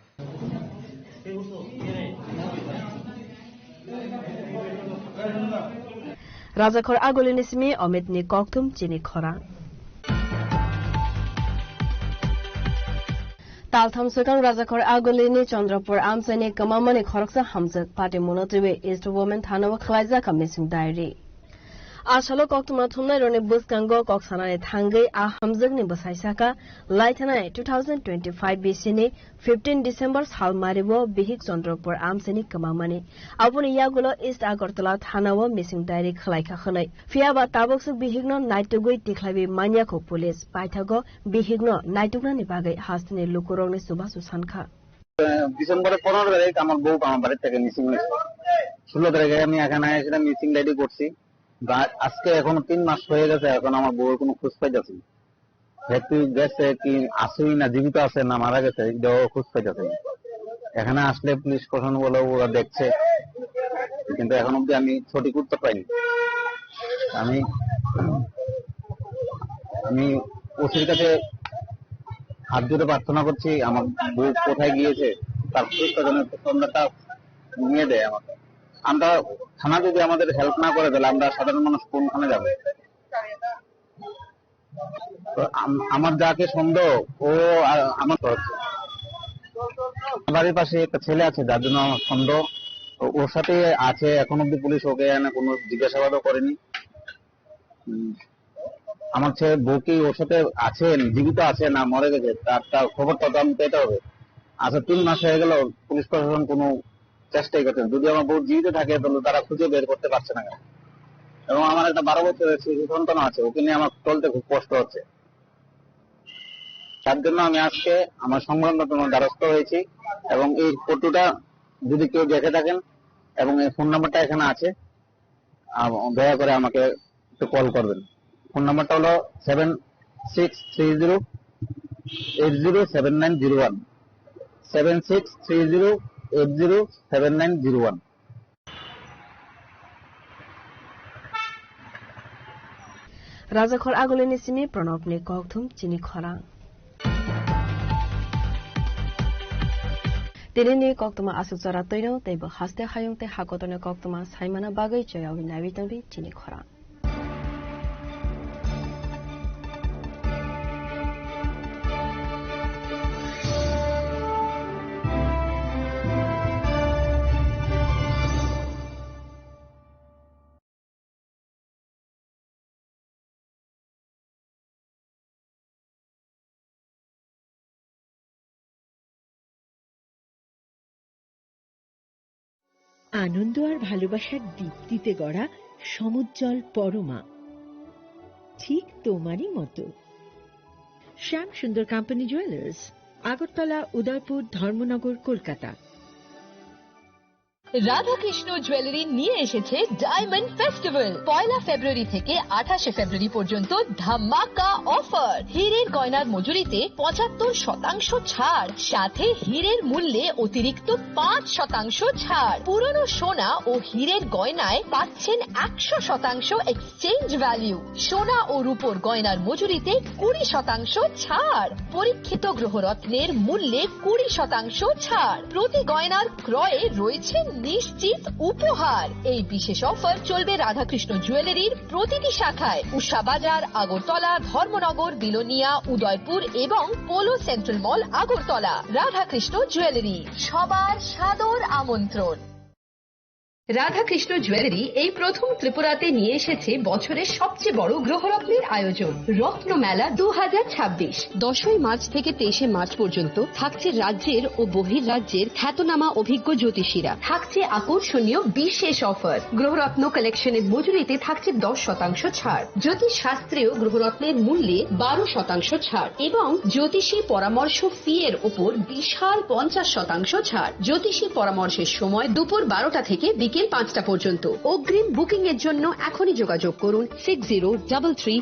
Rajakhor Agulini simi Omitni kokthum chini khorang. Taltham swkang Rajakhor Agulini Chandrapur amchaini kwmamani khoroksa hamjwk party muno twiwi East Women Thana o khwlaijak mising diary. Asalo koktwma thumnairokni bwskango kok sanani thangwi a hamjwkni bwsai saka, lai thanai two thousand twenty-five B C ni fifteen December salmario bihik Chandrapur amchaini kwmamani. Aboni yagulo East Agartala thanao missing diary khwlaikha hwnwi. Phiyaba tabukswk bihikno naitugwi tikhlaiwi manyakho police. Paithago bihikno naituknani bagwi hasteni lukurokni chubachu sankha. ডিসেম্বরের পনেরো তারিখ আমার বউকে আমার বাড়ি থেকে মিসিং হয়েছে। ষোলো তারিখে আমি এখানে এসে মিসিং ডায়েরি করছি। বা আজকে এখনো তিন মাস হয়ে গেছে, এখন আমার বউয়ের কোনো খোঁজ পাইতেছি না। হে তুই গেছে কি, আসুই না, জীবিত আছে না মারা গেছে, এটাও খোঁজ পাইতেছি না। এখানে আসলে পুলিশ প্রশাসন বলে ওরা দেখছে, কিন্তু এখন অব্দি আমি সঠিক উত্তর পাইনি। আমি আমি ওসির কাছে হাত জোড়ে প্রার্থনা করছি, আমার বউ কোথায় গিয়েছে, তার খোঁজটা যেন একটু, আমরা তা নিয়ে দেয় আমাকে। আমরা, থানা যদি আমাদের হেল্প না করে, তাহলে আমরা সাধারণ মানুষ কোনখানে যাব? তো আম- আমার যাকে সন্দেহ, ও আ- আমার তো হচ্ছে। বাড়ির পাশে একটা ছেলে আছে, যার জন্য আমার সন্দেহ। ও- ওর সাথে আছে, এখন অব্দি পুলিশ ওকে এনে কোনো জিজ্ঞাসাবাদও করেনি। উম, আমার ছেলে বউ কি ওর সাথে আছে, জীবিত আছে না মরে গেছে, তার তার খবরটা তো আমি পেতে হবে। আচ্ছা, তিন মাস হয়ে গেল, পুলিশ প্রশাসন কোনো চেষ্টাই করছে না। যদি আমার বউ জীবিত থাকে, তাহলে তারা খুঁজে বের করতে পারছে না কেন? এবং আমার একটা বারো বছরের শিশু সন্তান আছে, ওকে নিয়ে আমার চলতে খুব কষ্ট হচ্ছে। তার জন্য আমি আজকে আমার সংগ্রাম তোমার দ্বারস্থ হয়েছি এবং এই ফটোটা যদি কেউ দেখে থাকেন এবং এই ফোন নাম্বারটা এখানে আছে, আম- দয়া করে আমাকে একটু কল করবেন। ফোন নাম্বারটা হলো seven six three zero eight zero seven nine zero one, seven six three zero eight zero seven nine zero one. Rajakhor Agulini simi Pranobni kokthum chini khorang. Tinini koktwma aswk jora twino teibo haste hayung tei hakotorni koktwma saimana bagwi choyawi naiwi tongdi chini khorang. আনন্দ আর ভালোবাসার দীপ্তিতে গড়া সমুজ্জ্বল পরমা, ঠিক তোমারই মতো। শ্যাম সুন্দর company jewellers, Agartala, উদয়পুর, ধর্মনগর, কলকাতা। রাধাকৃষ্ণ জুয়েলারি নিয়ে এসেছে ডায়মন্ড ফেস্টিভ্যাল। পয়লা ফেব্রুয়ারি থেকে আঠাশে ফেব্রুয়ারি পর্যন্ত ধামাকা অফার। হীরের গয়নার মজুরিতে পঁচাত্তর শতাংশ ছাড়, সাথে হীরের মূল্যে অতিরিক্ত পাঁচ শতাংশ ছাড়। পুরনো সোনা ও হীরের গয়নায় পাচ্ছেন একশো শতাংশ এক্সচেঞ্জ ভ্যালু। সোনা ও রূপোর গয়নার মজুরিতে কুড়ি শতাংশ ছাড়। পরীক্ষিত গ্রহরত্নের মূল্যে কুড়ি শতাংশ ছাড়। প্রতি গয়নার ক্রয়ে রয়েছে নিশ্চিত উপহার। এই বিশেষ অফার চলবে রাধাকৃষ্ণ জুয়েলারির প্রতিটি শাখায়, উষা বাজার, আগরতলা, ধর্মনগর, বিলোনিয়া, উদয়পুর এবং পোলো সেন্ট্রাল মল, আগরতলা। রাধাকৃষ্ণ জুয়েলারি, সবার সাদর আমন্ত্রণ। রাধাকৃষ্ণ জুয়েলারি এই প্রথম ত্রিপুরাতে নিয়ে এসেছে বছরের সবচেয়ে বড় গ্রহরত্নের আয়োজন, রত্ন মেলা দু হাজার ছাব্বিশ। দশই মার্চ থেকে তেইশে মার্চ পর্যন্ত থাকছে রাজ্যের ও বহির রাজ্যের খ্যাতনামা অভিজ্ঞ জ্যোতিষীরা। থাকছে আকর্ষণীয় বিশেষ অফার। গ্রহরত্ন কালেকশনের মজুরিতে থাকছে দশ শতাংশ ছাড়। জ্যোতিষ শাস্ত্রেও গ্রহরত্নের মূল্যে বারো শতাংশ ছাড় এবং জ্যোতিষী পরামর্শ ফি এর উপর বিশাল পঞ্চাশ শতাংশ ছাড়। জ্যোতিষী পরামর্শের সময় দুপুর বারোটা থেকে বিকেল পাঁচটা পর্যন্ত। অগ্রিম বুকিং এর জন্য এখনই যোগাযোগ করুন সিক্স জিরো ডাবল থ্রি